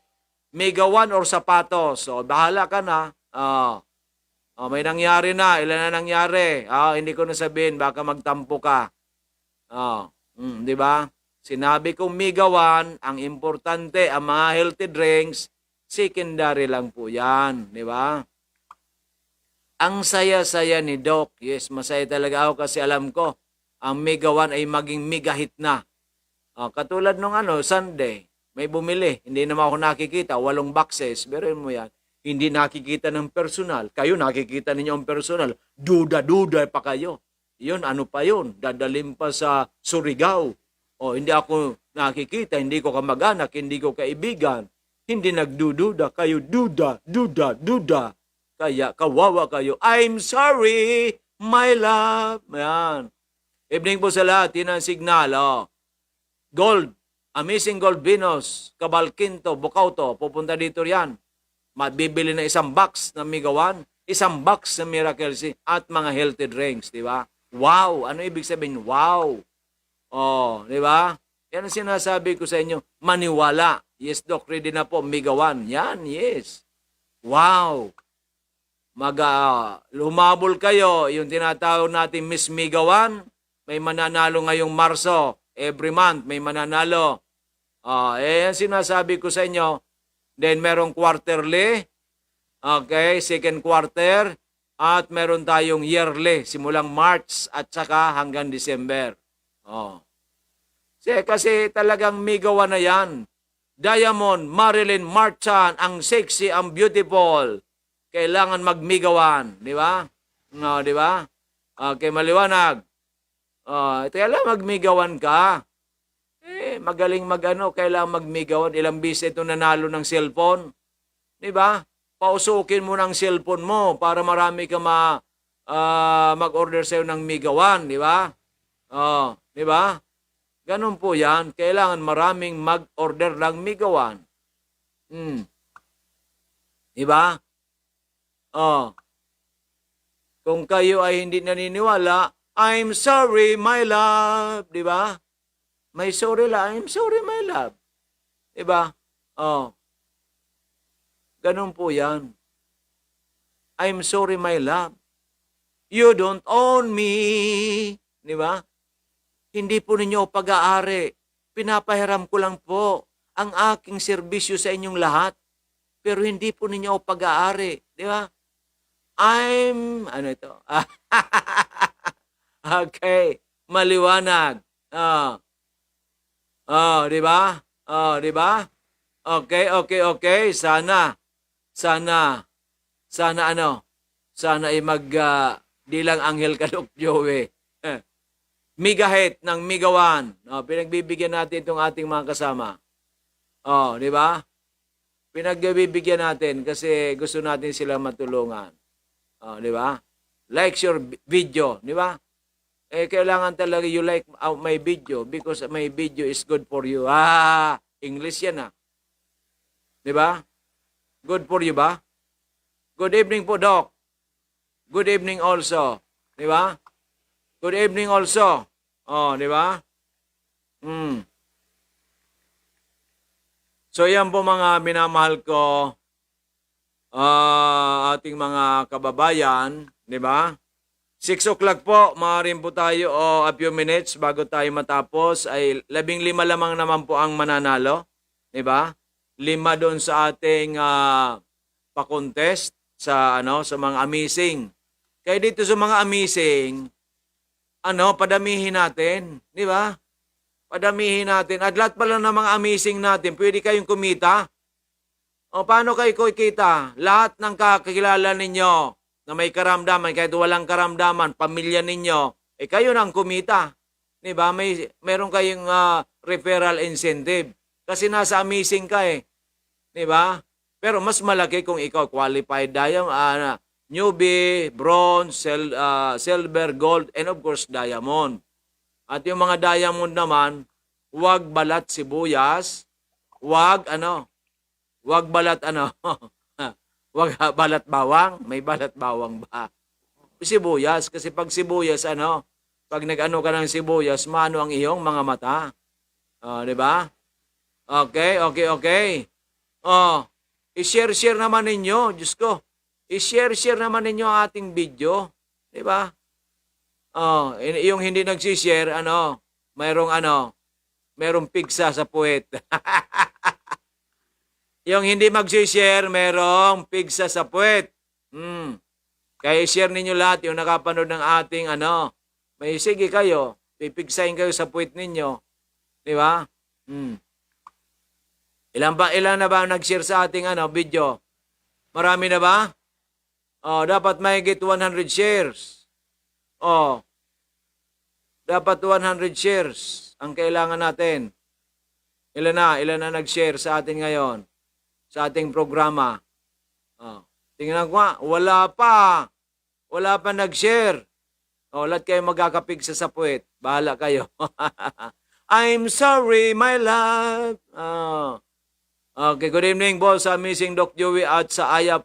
Migawan or sapatos? So, bahala ka na. Oh. Oh, may nangyari na. Ilan na nangyari? Ah, hindi ko na sabihin, baka magtampo ka. Oh, mm, di ba? Sinabi kong migawan, ang importante, ang mga healthy drinks, secondary lang po yan, di ba? Ang saya-saya ni Doc. Yes, masaya talaga ako kasi alam ko, ang migawan ay maging migahit na. Ah, katulad nung ano, Sunday, may bumili, hindi naman ako nakikita, walong boxes, biruin mo yan. Hindi nakikita ng personal. Kayo, nakikita ninyo ang personal. Duda-duda pa kayo. Yun, ano pa yun? Dadalhin pa sa Surigao. O, hindi ako nakikita, hindi ko kamag-anak, hindi ko kaibigan. Hindi nagdududa, kayo duda, duda, duda. Kaya kawawa kayo. I'm sorry, my love. Yan. Evening po sa lahat. Yan ang signal, oh. Gold, Amazing Gold, Venus, Cabal Quinto, Bukauto, pupunta dito riyan. Mabibili na isang box ng Migawan, isang box ng Miracle C, at mga healthy drinks, di ba? Wow! Ano ibig sabihin? Wow! Oh, di ba? Yan ang sinasabi ko sa inyo. Maniwala. Yes, Doc, ready na po. Migawan. Yan, yes. Wow! Mag, ah, humabol kayo, yung tinatawag natin Miss Migawan, may mananalo ngayong Marso. Every month, may mananalo. Ah, eh, yan sinasabi ko sa inyo. Then, merong quarterly, okay, second quarter, at meron tayong yearly, simulang March at saka hanggang December. Oh. Kasi, kasi talagang migawan na yan. Diamond, Marilyn Marchand, ang sexy, ang beautiful. Kailangan magmigawan, di ba? No, di ba? Okay, maliwanag. Oh, kailangan magmigawan ka. Eh, magaling mag-ano, kailangan magmigawan. Ilang beses ito nanalo ng cellphone. Di ba? Pausukin mo na ang cellphone mo para marami ka ma-, ah, mag-order sa'yo ng migawan, di ba? Oh, di ba? Ganun po yan. Kailangan maraming mag-order ng migawan. Hmm. Di ba? Oh. Kung kayo ay hindi naniniwala, "I'm sorry, my love." Di ba? May sorry la, "I'm sorry, my love." Di ba? Oh. Ganun po yan. "I'm sorry, my love. You don't own me." Di ba? "Hindi po ninyo ako pag-aari. Pinapahiram ko lang po ang aking serbisyo sa inyong lahat. Pero hindi po ninyo ako pag-aari." Di ba? I'm, ano ito? Okay. Maliwanag. Ah. Oh, di ba? Oh, di ba? Okay, okay, okay. Sana, sana, sana ano, sana ay mag, ah, di lang anghel ka, Doc Joey. Migahit ng migawan. Oh, pinagbibigyan natin itong ating mga kasama. Oh, di ba? Pinagbibigyan natin kasi gusto natin sila matulungan. Oh, di ba? Likes your vi-, video, di ba? Eh, kailangan talaga you like, ah, my video because my video is good for you. Ah, English yan, ah. Di ba? Good for you ba? Good evening po, Doc. Good evening also. Di ba? Good evening also. Oh, di ba? Hmm. So, yan po, mga minamahal ko, ah, ating mga kababayan, di ba? Six o'clock po, maaari po tayo, o a few minutes bago tayo matapos, ay labing lima lamang naman po ang mananalo, di ba? Lima doon sa ating, ah, pa-contest sa, ano, sa mga amazing. Kaya dito sa mga amazing, ano, padamihin natin, di ba? Padamihin natin. At lahat pala ng mga amazing natin, pwede kayong kumita. O paano kayo kikita? Lahat ng kakilala ninyo na may karamdaman, kahit walang karamdaman, pamilya ninyo, eh kayo nang kumita. Di ba? May, meron kayong ah, referral incentive. Kasi nasa amazing ka eh. Di ba? Pero mas malaki kung ikaw qualified diamond, ah, newbie, bronze, sil- ah, silver, gold, and of course, diamond. At yung mga diamond naman, wag balat sibuyas, wag ano, wag balat ano, wag balat bawang, may balat bawang ba? Sibuyas, kasi pag sibuyas, ano, pag nag-ano ka ng sibuyas, maano ang iyong mga mata. Oh, di ba? Okay, okay, okay. Oh, i-share-share naman ninyo, Diyos ko. I-share-share naman ninyo ang ating video, di ba? Oh, in- yung hindi nag-share, ano, mayroong ano, mayroong pigsa sa puwet. Yung hindi mag-share, mayroong pigsa sa puwet. Hmm. Kaya i-share ninyo lahat yung nakapanood ng ating ano, may sige kayo, pipigsahin kayo sa puwet ninyo. Di ba? Hmm. Ilan ba, ilan na ba ang nag-share sa ating ano, video? Marami na ba? Oh, dapat mahigit one hundred shares. Oh. Dapat one hundred shares ang kailangan natin. Ilan na? Ilan na nag-share sa atin ngayon? Sa ating programa. Oh. Tingnan ko nga, wala pa. Wala pa nag-share. Oh, lahat kayo magkakapigsa sa puwet. Bahala kayo. I'm sorry, my love. Oh. Okay, good evening, boss. Amazing Doc Joey at sa Aya